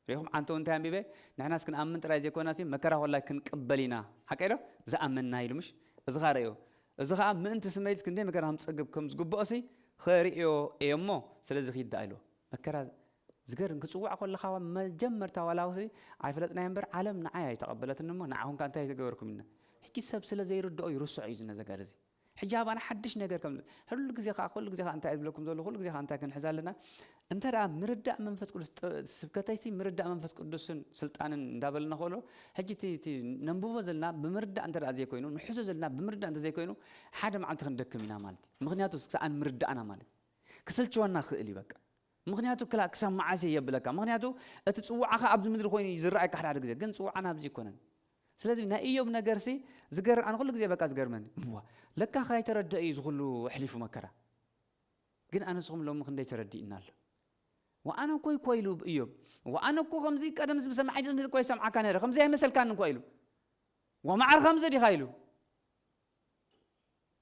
ሪኹም ዓንተው እንታይ ኣንቢበ? ንሕናስ ክንኣምን ጥራይ ዘይኮናሲ መከራ ኮላይ ክንቅበል ኢና። ሓቀይ ዶ? ዝኣመንና ኢሉ ምሽ? እዚ ኸኣ ርእዮ። እዚ ኸኣ ምእንቲ ስመይልስ ክንደይ መከራ ከም ዝጸግብ ከም ዝግብኦሲ ኸርእዮ እየ እሞ፣ ስለዚ ኺድ ደኣ ኢልዎ። መከራ ዝገርም፣ ክጽዋዕ ከለኻ መጀመርታ ዋላ ሲ ኣይፈለጥናዮ እምበር፣ ዓለም ንዓይ ኣይተቐበለትን እሞ፣ ንዓኹም ከ እንታይ ተገበርኩም ኢልና። ሕጂ ሰብ ስለ ዘይርድኦ ይርስዖ እዩ እዚ ነገር እዚ። ሕጂ ኣባና ሓድሽ ነገር ከም፣ ኩሉ ግዜ ከኣ፣ ኩሉ ግዜ ከኣ እንታይ ዝብለኩም ዘለኹ፣ ኩሉ ግዜ ከኣ እንታይ ክንሕዝ ኣለና? እንተ ደኣ ምርዳእ መንፈስ ቅዱስ፣ ጥ-፣ ስብከተይሲ ምርዳእ መንፈስ ቅዱስን ስልጣንን እንዳበልና ከሎ፣ ሕጂ እቲ፣ እቲ ነንብቦ ዘለና ብምርዳእ እንተ ደኣ ዘይኮይኑ፣ ንሕዞ ዘለና ብምርዳእ እንተ ዘይኮይኑ፣ ሓደ መዓልቲ ክንደክም ኢና ማለት እዩ። ምኽንያቱ ሰኣን ምርዳእና ማለት እዩ። ክስልችወና ክእል እዩ በቃ። ምኽንያቱ ክላ-፣ ክሰማዓሲ የብለካ። ምኽንያቱ እቲ ጽዋዓኻ ኣብዚ ምድሪ ኮይኑ እዩ ዝረኣየካ ሓደ ሓደ ግዜ፣ ግን ጽዋዓና ኣብዚ ኣይኮነን። ስለዚ ናይ ኢዮብ ነገርሲ ዝገር-፣ ኣነ ኩሉ ግዜ በቃ ዝገርመኒ፣ እዋ፣ ለካ ካይተረድኦ እዩ ዝኹሉ ኣሕሊፉ መከራ። ግን ኣነስኹም ሎሚ ክንደይ ተረዲእና ኣሎ። ወኣነ እኮ እኮ ኢሉ ኢዮብ፣ ወኣነ እኮ ከምዚ ቀደም እዚ ብሰማዒ እዚ እኮ ይሰምዓካ ነይረ፣ ከምዚ ኣይመሰልካን እኮ ኢሉ። ወማዕረ ከምዚ ዲኻ ኢሉ።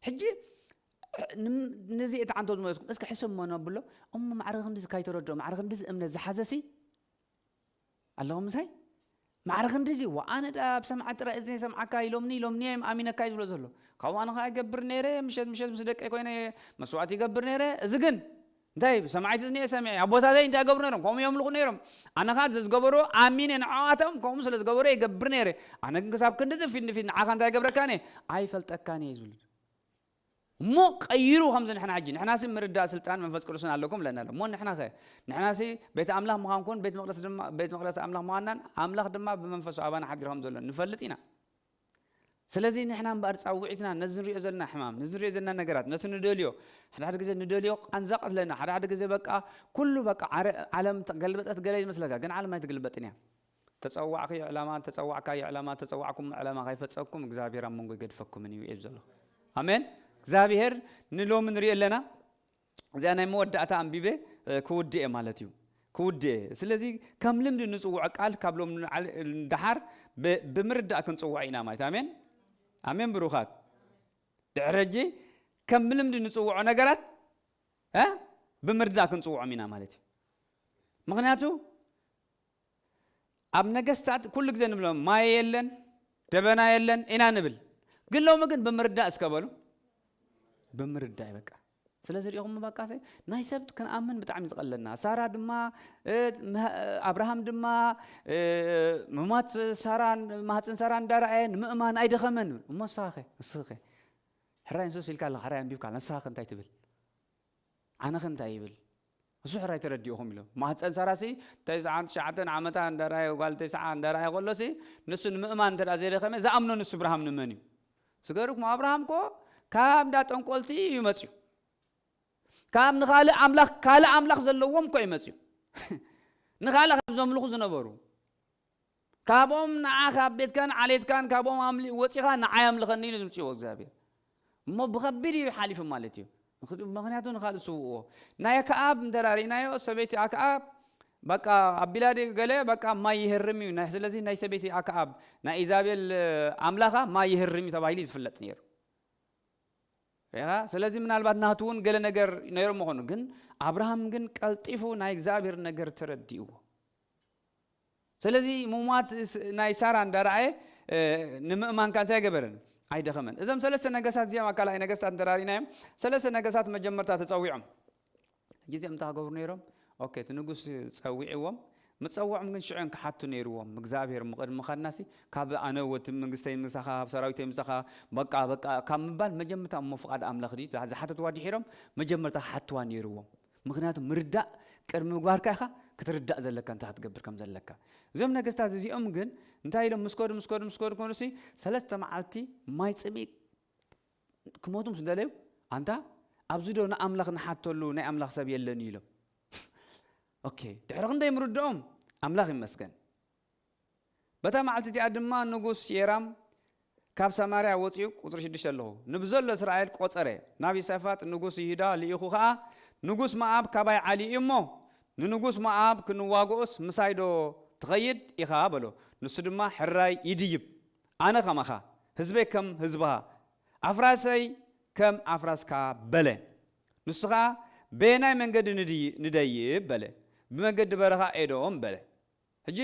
ሕጂ ን-፣ ነዚ እቲ ዓንቶ ዝመለስኩም፣ እስኪ ሕሰብ እሞ ነብሎ፣ እሞ ማዕረ ክንዲዚ ካይተረድኦ፣ ማዕረ ክንዲዚ እምነት ዝሓዘሲ ኣለኹም ምሳይ? ማዕረ ክንዲዚ፣ ወኣነ ደኣ ኣብ ሰምዓ ጥራይ እዝኒ ሰምዓካ ኢሎምኒ፣ ኢሎምኒ እዮም ኣሚነካ እዩ ዝብሎ ዘሎ። ካብኡ ኣነ ኸኣ ይገብር ነይረ፣ ምሸት ምሸት ምስ ደቀይ ኮይነ መስዋዕቲ ይገብር ነይረ። እዚ ግን እንታይ ብሰማዒት እዝኒ እየ ሰሚዐ፣ ኣቦታተይ እንታይ ይገብሩ ነይሮም፣ ከምኡ የምልኹ ነይሮም። ኣነ ኸኣ ዘዝገበሮ ኣሚነ ንዕኣቶም ከምኡ ስለ ዝገበሩ ይገብር ነይረ። ኣነ ግን ክሳብ ክንዲዚ ፊት ንፊት ንዓኻ እንታይ ይገብረካን እየ? ኣይፈልጠካን እየ ዝብል። እሞ ቀይሩ ከምዚ ንሕና ሕጂ፣ ንሕናሲ ምርዳእ ስልጣን መንፈስ ቅዱስን ኣለኩም ብለና ኣሎ። እሞ ንሕናኸ? ንሕናሲ ቤተ ኣምላኽ ምዃንኩን ቤት መቕደስ ድማ፣ ቤት መቕደስ ኣምላኽ ምዃንናን ኣምላኽ ድማ ብመንፈሱ ኣባና ሓዲሩ ከም ዘሎ ንፈልጥ ኢና። ስለዚ ንሕና እምበኣር ጻውዒትና ነዚ ንሪኦ ዘለና ሕማም፣ ነዚ ንሪኦ ዘለና ነገራት፣ ነቲ ንደልዮ፣ ሓደ ሓደ ግዜ ንደልዮ ቃንዛ ቀትለና፣ ሓደ ሓደ ግዜ በቃ ኩሉ በቃ ዓረ-፣ ዓለም ተገልበጠት ገለ ይመስለካ፣ ግን ዓለም ኣይትግልበጥን እያ። ተጸዋዕክዮ ዕላማ፣ ተጸዋዕካዮ ዕላማ፣ ተጸዋዕኩም ዕላማ ከይፈጸምኩም እግዚኣብሔር ኣብ መንጎ ይገድፈኩምን እዩ እዩ ዘሎ። ኣሜን። እግዚኣብሔር ንሎሚ ንሪኦ ኣለና። እዚኣ ናይ መወዳእታ ኣንቢበ፣ እ፣ ክውድእ እየ ማለት እዩ። ክውድእ እየ። ስለዚ ከም ልምዲ ንጽውዖ ቃል ካብ ሎም ንዓል-፣ ንደሓር ብ-፣ ብምርዳእ ክንጽውዖ ኢና ማለት። ኣሜን፣ ኣሜን። ብሩኻት፣ ድሕሪ ሕጂ ከም ልምዲ ንጽውዖ ነገራት፣ እ፣ ብምርዳእ ክንጽውዖም ኢና ማለት እዩ። ምኽንያቱ ኣብ ነገስታት ኩሉ ግዜ ንብሎም፣ ማይ የለን፣ ደበና የለን ኢና ንብል። ግን ሎሚ ግን ብምርዳእ እስከ በሉ፣ ብምርዳእ በቃ። ስለዚ ሪኢኹም በቃ፣ ሰ-፣ ናይ ሰብ ክንኣምን ብጣዕሚ ዝቐለና። ሳራ ድማ፣ እ፣ ም-፣ ኣብርሃም ድማ፣ እ፣ ምሟት ሳራ፣ ማህፀን ሳራ እንዳረኣየ ንምእማን ኣይደኸመን። እሞ ንስኻ ኸ? ንስኺ ኸ? ሕራይ ንስስ ኢልካ ኣለኻ፣ ሕራይ ኣንቢብካ ኣለኻ። ንስኻ ኸ እንታይ ትብል? ኣነ ኸ እንታይ ይብል? እሱ ሕራይ ተረዲእኹም ኢሎም። ማህፀን ሳራሲ ተስዓን ትሽዓተን ዓመታ እንዳረኣየ፣ ጓል ተስዓ እንዳረኣየ ከሎሲ፣ ንሱ ንምእማን እንተ ደኣ ዘይደኸመ፣ ዝኣምኖ ንሱ እብርሃም ንመን እዩ? ዝገርም እኮ፣ ኣብርሃም እኮ ካብ እንዳ ጠንቆልቲ እዩ መፅዩ። ካብ ንኻልእ ኣምላኽ፣ ካልእ ኣምላኽ ዘለዎም እኮ እዩ መፅዩ። ንኻልእ ካብ ዘምልኹ ዝነበሩ። ካብኦም ንዓ ካብ ቤትካን ዓሌትካን ካብኦም ኣምሊ-፣ ወፂኻ ንዓይ ኣምልኸኒ ኢሉ ዝምፅዎ እግዚኣብሔር። እሞ ብኸቢድ እዩ ሓሊፉ ማለት እዩ። ምኽ-፣ ምኽንያቱ ንኻልእ ስውእዎ። ናይ ኣክኣብ እንተ ርኢናዮ፣ ሰበይቲ ኣክኣብ በቃ ኣቢላ ድዩ ገለ በቃ ማይ ይህርም እዩ። ናይ፣ ስለዚ ናይ ሰበይቲ ኣክኣብ፣ ናይ ኢዛቤል ኣምላኻ ማይ ይህርም እዩ ተባሂሉ እዩ ዝፍለጥ ነይሩ። ርኢኻ? ስለዚ ምናልባት ናቱ እውን ገለ ነገር ነይሩ ምኾኑ፣ ግን ኣብርሃም ግን ቀልጢፉ ናይ እግዚኣብሔር ነገር ተረዲእዎ። ስለዚ ምሟት ስ-፣ ናይ ሳራ እንዳረኣየ፣ እ፣ ንምእማን ከ እንታይ ገበረን? ኣይደኸመን። እዞም ሰለስተ ነገስታት እዚኦም ኣብ ካልኣይ ነገስታት እንተራሪናዮም፣ ሰለስተ ነገስታት መጀመርታ ተጸዊዖም። ሕጂ እዚኦም እንታይ ክገብሩ ነይሮም? ኦኬ፣ እቲ ንጉስ ጸዊዕዎም፣ ምጸውዖም ግን ሽዑ እዮም ክሓቱ ነይርዎም። እግዚኣብሔር ምቕድሚ ምኻድናሲ፣ ካብ ኣነ ወቲ መንግስተይ ምሳኻ፣ ሰራዊተይ ምሳኻ፣ በቃ፣ በቃ፣ ካብ ምባል መጀመርታ እሞ ፍቓድ ኣምላኽ ድዩ? ዝሓተትዋ ድሒሮም መጀመርታ ክሓትዋ ነይርዎም። ምኽንያቱ ምርዳእ ቅድሚ ምግባርካ ኢኻ ክትርዳእ ዘለካ እንታይ ክትገብር ከም ዘለካ። እዞም ነገስታት እዚኦም ግን እንታይ ኢሎም ምስ ከዱ፣ ምስ ከዱ፣ ምስ ከዱ፣ ከዱሲ ሰለስተ መዓልቲ ማይ ጽምኢ ክሞቱ ምስ ደለዩ፣ ኣንታ ኣብዚ ዶ ንኣምላኽ ንሓተሉ ናይ ኣምላኽ ሰብ የለን እዩ ኢሎም። ኦኬ፣ ድሕሪ ክንደይ ምርድኦም ኣምላኽ ይመስገን። በታ መዓልቲ እቲኣ ድማ ንጉስ የራም ካብ ሰማርያ ወጺኡ፣ ቁጽሪ ሽዱሽተ ኣለኹ፣ ንብዘሎ እስራኤል ቆጸረ። ናብ ይሳፋጥ ንጉስ ይሁዳ ልኢኹ ኸኣ፣ ንጉስ መኣብ ካባይ ዓልዩ እዩ እሞ፣ ንንጉስ መኣብ ክንዋግኦስ ምሳይ ዶ ትኸይድ ኢኻ? በሎ። ንሱ ድማ፣ ሕራይ ይድይብ፣ ኣነ ከማኻ፣ ህዝበይ ከም ህዝብኻ፣ ኣፍራሰይ ከም ኣፍራስካ በለ። ንሱ ኸኣ፣ በየናይ መንገዲ ንድይ-፣ ንደይብ? በለ። ብመገዲ በረኻ ኤዶም በለ። ሕጂ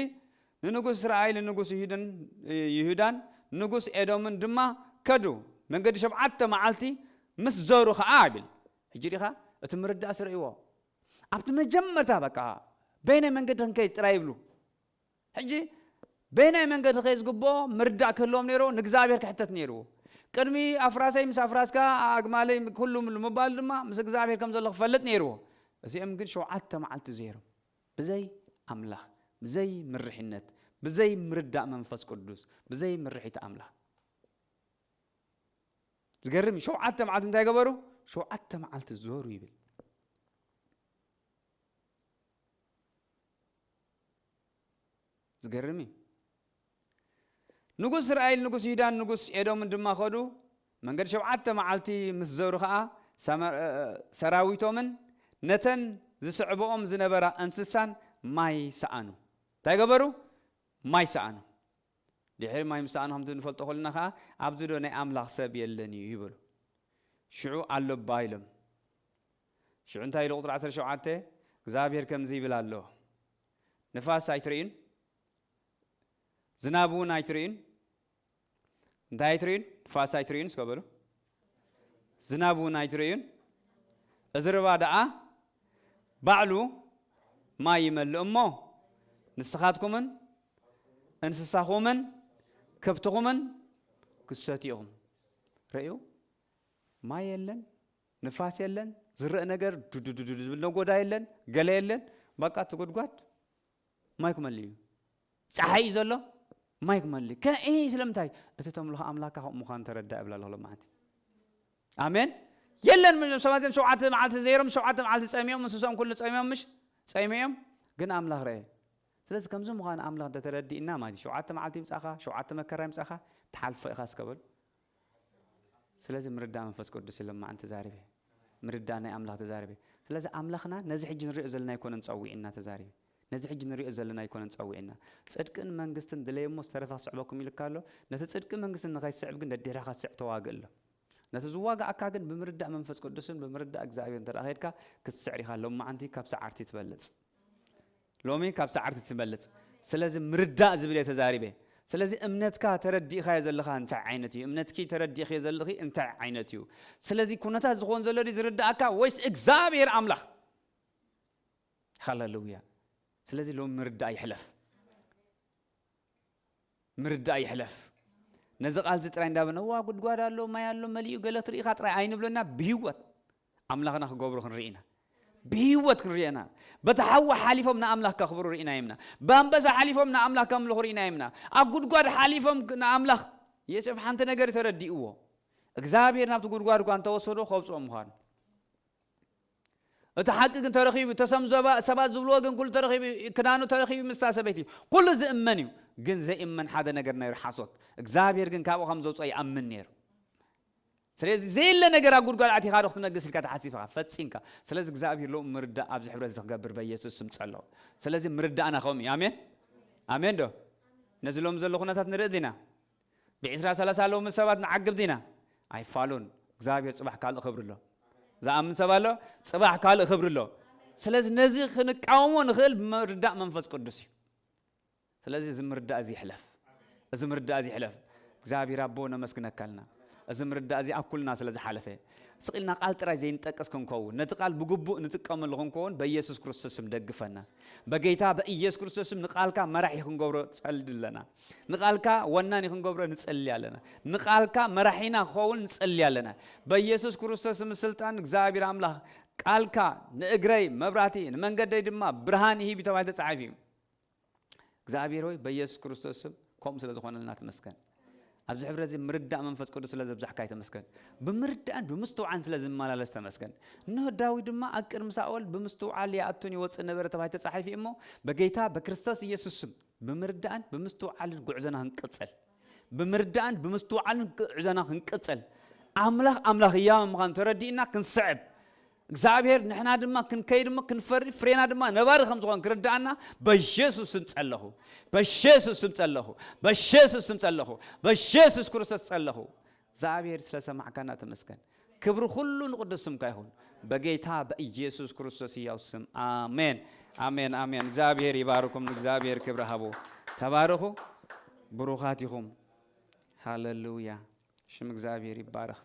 ንንጉስ እስራኤል፣ ንንጉስ ይሁድን፣ ይሁዳን ንጉስ ኤዶምን ድማ ከዱ። መንገዲ ሸውዓተ መዓልቲ ምስ ዘሩ ኸኣ ይብል። ሕጂ ዲኻ እቲ ምርዳእ ስርእይዎ። ኣብቲ መጀመርታ በቃ በየናይ መንገዲ ክንከይድ ጥራይ ይብሉ። ሕጂ በየናይ መንገዲ ከይ ዝግብኦ ምርዳእ ክህልዎም ነይርዎ፣ ንእግዚኣብሔር ክሕተት ነይርዎ። ቅድሚ ኣፍራሰይ ምስ ኣፍራስካ፣ ኣግማለይ ኩሉ ምባል ድማ ምስ እግዚኣብሔር ከም ዘሎ ክፈልጥ ነይርዎ። እዚኦም ግን ሸውዓተ መዓልቲ ዘይሮም። ብዘይ ኣምላኽ፣ ብዘይ ምርሒነት፣ ብዘይ ምርዳእ መንፈስ ቅዱስ፣ ብዘይ ምርሒት ኣምላኽ። ዝገርም እዩ። ሸውዓተ መዓልቲ እንታይ ገበሩ? ሸውዓተ መዓልቲ ዞሩ ይብል። ዝገርም እዩ። ንጉስ እስራኤል፣ ንጉስ ይሁዳን ንጉስ ኤዶምን ድማ ኸዱ። መንገዲ ሸውዓተ መዓልቲ ምስ ዘሩ ኸኣ ሰመ-፣ እ፣ እ፣ ሰራዊቶምን ነተን ዝስዕብኦም ዝነበራ እንስሳን ማይ ሰኣኑ። እንታይ ገበሩ? ማይ ሰኣኑ። ድሕሪ ማይ ምስ ሰኣኑ፣ ከምቲ ንፈልጦ ከለና ኸኣ፣ "ኣብዚ ዶ ናይ ኣምላኽ ሰብ የለን እዩ?" ይበሉ። ሽዑ፣ "ኣሎ እባ" ኢሎም። ሽዑ እንታይ ኢሉ? ቁጽሪ ዓሰርተ ሸውዓተ፣ እግዚኣብሔር ከምዚ ይብል ኣሎ፣ "ንፋስ ኣይትርእዩን፣ ዝናብ እውን ኣይትርእዩን፣ እንታይ ኣይትርእዩን? ንፋስ ኣይትርእዩን፣ እስከ በሉ። ዝናብ እውን ኣይትርእዩን። እዚ ርባ ደኣ ባዕሉ ማይ ይመልእ እሞ፣ ንስኻትኩምን እንስሳኹምን ከብትኹምን ክትሰትዩ ኢኹም።" ርእዩ፣ ማይ የለን፣ ንፋስ የለን፣ ዝረእ ነገር ዱዱዱዱ ዝብል ነጎዳ የለን፣ ገለ የለን። በቃ እቲ ጉድጓድ ማይ ክመልእ እዩ። ጸሓይ እዩ ዘሎ፣ ማይ ክመልእ። ከ-፣ እ፣ ስለምንታይ? እቲ ተምልኾ ኣምላኽካ ከምኡ ምዃኑ ተረዳእ ይብላ ኣለኹ ሎማዓንቲ። ኣሜን። የለን፣ ም-፣ ሰባት እዮም ሸውዓተ መዓልቲ ዘይሮም፣ ሸውዓተ መዓልቲ ጸሚኦም፣ እንስሶም ኩሉ ጸሚኦም፣ ምሽ ጸሚኦም፣ ግን ኣምላኽ ረኤ። ስለዚ ከምዚ ምዃኑ ኣምላኽ እንተተረዲእና ማለት እዩ፣ ሸውዓተ መዓልቲ ይምጻኻ፣ ሸውዓተ መከራ ይምጻኻ፣ ትሓልፎ ኢኻ እስከ በሉ። ስለዚ ምርዳእ መንፈስ ቅዱስ እዩ ሎማዓንቲ ተዛሪበ። ምርዳእ ናይ ኣምላኽ ተዛሪበ። ስለዚ ኣምላኽና ነዚ ሕጂ ንሪኦ ዘለና ኣይኮነን ጸዊዕና ተዛሪበ። ነዚ ሕጂ ንሪኦ ዘለና ኣይኮነን ጸዊዕና። ጽድቅን መንግስትን ድለዩ እሞ ዝተረፈ ክስዕበኩም ኢልካ ኣሎ። ነቲ ጽድቂ መንግስትን ንኸይስዕብ ግን ደዲሕካ ክትስዕብ ተዋግእ ኣሎ። ነቲ ዝዋጋኣካ ግን ብምርዳእ መንፈስ ቅዱስን ብምርዳእ እግዚኣብሔር እንተ ደኣ ኸድካ ክትስዕር ኢኻ። ሎማዓንቲ ካብ ሰዓርቲ ትበልጽ። ሎሚ ካብ ሰዓርቲ ትበልጽ። ስለዚ ምርዳእ ዝብል እየ ተዛሪበ። ስለዚ እምነትካ ተረዲእኻዮ ዘለኻ እንታይ ዓይነት እዩ? እምነትኪ ተረዲእኽዮ ዘለኺ እንታይ ዓይነት እዩ? ስለዚ ኩነታት ዝኾን ዘሎ ድዩ ዝርዳእካ ወይስ እግዚኣብሔር ኣምላኽ? ሃሌሉያ። ስለዚ ሎሚ ምርዳእ ይሕለፍ። ምርዳእ ይሕለፍ። ነዚ ቃል እዚ ጥራይ እንዳበልና ዋ ጉድጓድ ኣሎ፣ ማይ ኣሎ፣ መሊኡ ገለ ትርኢኻ ጥራይ ኣይንብለና። ብህይወት ኣምላኽና ክገብሩ ክንርኢ ኢና። ብህይወት ክንርኢ ኢና። በቲ ሓዊ ሓሊፎም ንኣምላኽ ከኽብሩ ርኢና ይምና። ብኣንበሳ ሓሊፎም ንኣምላኽ ከምልኹ ርኢና ይምና። ኣብ ጉድጓድ ሓሊፎም ንኣምላኽ የሴፍ ሓንቲ ነገር ተረዲእዎ። እግዚኣብሔር ናብቲ ጉድጓድ እኳ እንተወሰዶ ከውፅኦ ምዃኑ። እቲ ሓቂ ግን ተረኺቡ፣ ተሰም ዘባ-፣ ሰባት ዝብልዎ ግን ኩሉ ተረኺቡ፣ ክዳኑ ተረኺቡ ምስታ ሰበይቲ። ኩሉ ዝእመን እዩ፣ ግን ዘይእመን ሓደ ነገር ነይሩ፣ ሓሶት። እግዚኣብሔር ግን ካብኡ ከም ዘውፅኦ ይኣምን ነይሩ። ስለዚ ዘየለ ነገር ኣብ ጉድጓድ ኣቲኻ ዶ ክትነግስ ኢልካ ተሓሲብካ? ፈጺምካ። ስለዚ እግዚኣብሔር ሎሚ ምርዳእ ኣብዚ ሕብረት እዚ ክገብር በኢየሱስ ስም ጸለኹ። ስለዚ ምርዳእና ከምኡ እዩ። ኣሜን? ኣሜን ዶ? ነዚ ሎሚ ዘሎ ኩነታት ንርኢ ዲና? ብዒስራ ሰላሳ ሎሚ ሰባት ንዓግብ ዲና? ኣይፋሉን። እግዚኣብሔር ጽባሕ ካልእ ክብሪ ኣሎ። ዝኣምን ሰብ ኣሎ? ጽባሕ ካልእ ክብሪ ኣሎ። ስለዚ ነዚ ክንቃወሞ ንኽእል ብምርዳእ መንፈስ ቅዱስ እዩ። ስለዚ እዚ ምርዳእ እዚ ይሕለፍ። እዚ ምርዳእ እዚ ይሕለፍ። እግዚኣብሔር ኣቦ ነመስግነካ ኣለና። እዚ ምርዳእ እዚ ኣብ ኩልና ስለ ዝሓለፈ። ስቕ ኢልና ቃል ጥራይ ዘይንጠቅስ ክንከውን፣ ነቲ ቃል ብግቡእ ንጥቀመሉ ክንከውን በኢየሱስ ክርስቶስ ስም ደግፈና። በጌታ በኢየሱስ ክርስቶስ ስም ንቃልካ መራሒ ክንገብሮ ጸልድ ኣለና። ንቃልካ ወናኒ ክንገብሮ ንጸሊ ኣለና። ንቃልካ መራሒና ክኸውን ንጸሊ ኣለና። በኢየሱስ ክርስቶስ ስም ስልጣን እግዚኣብሔር ኣምላኽ ቃልካ ንእግረይ መብራህቲ ንመንገደይ ድማ ብርሃን ይሂብ እዩ ተባሂሉ ተጻሒፉ እዩ። እግዚኣብሔር ሆይ በኢየሱስ ክርስቶስ ስም ከምኡ ስለ ዝኾነልና ተመስገን። ኣብዚ ሕብረት እዚ ምርዳእ መንፈስ ቅዱስ ስለ ዘብዛሕካይ ተመስገን። ብምርዳእን ብምስትውዓን ስለ ዝመላለስ ተመስገን። እነሆ ዳዊት ድማ ኣብ ቅድሚ ሳኦል ብምስትውዓል ይኣቱን ይወፅእ ነበረ ተባሂሉ ተጻሒፉ እዩ እሞ በጌታ በክርስቶስ ኢየሱስ ስም ብምርዳእን ብምስትውዓልን ጉዕዞና ክንቅጽል፣ ብምርዳእን ብምስትውዓልን ጉዕዞና ክንቅጽል፣ ኣምላኽ ኣምላኽ ህያው ምዃኑ ተረዲእና ክንስዕብ፣ እግዚኣብሔር ንሕና ድማ ክንከይድ እሞ ክንፈሪ፣ ፍሬና ድማ ነባሪ ከም ዝኾን ክርዳእና በኢየሱስ ስም ጸለኹ። በኢየሱስ ስም ጸለኹ። በኢየሱስ ስም ጸለኹ። በኢየሱስ ክርስቶስ ጸለኹ። እግዚኣብሔር ስለ ሰማዕካና ተመስገን። ክብሪ ኩሉ ንቅዱስ ስምካ ይኹን። በጌታ በኢየሱስ ክርስቶስ ህያው ስም። ኣሜን። ኣሜን። ኣሜን። እግዚኣብሔር ይባርኩም። እግዚኣብሔር ክብሪ ሃቡ። ተባረኹ። ብሩኻት ኢኹም። ሃሌሉያ። ሽም እግዚኣብሔር ይባረኽ።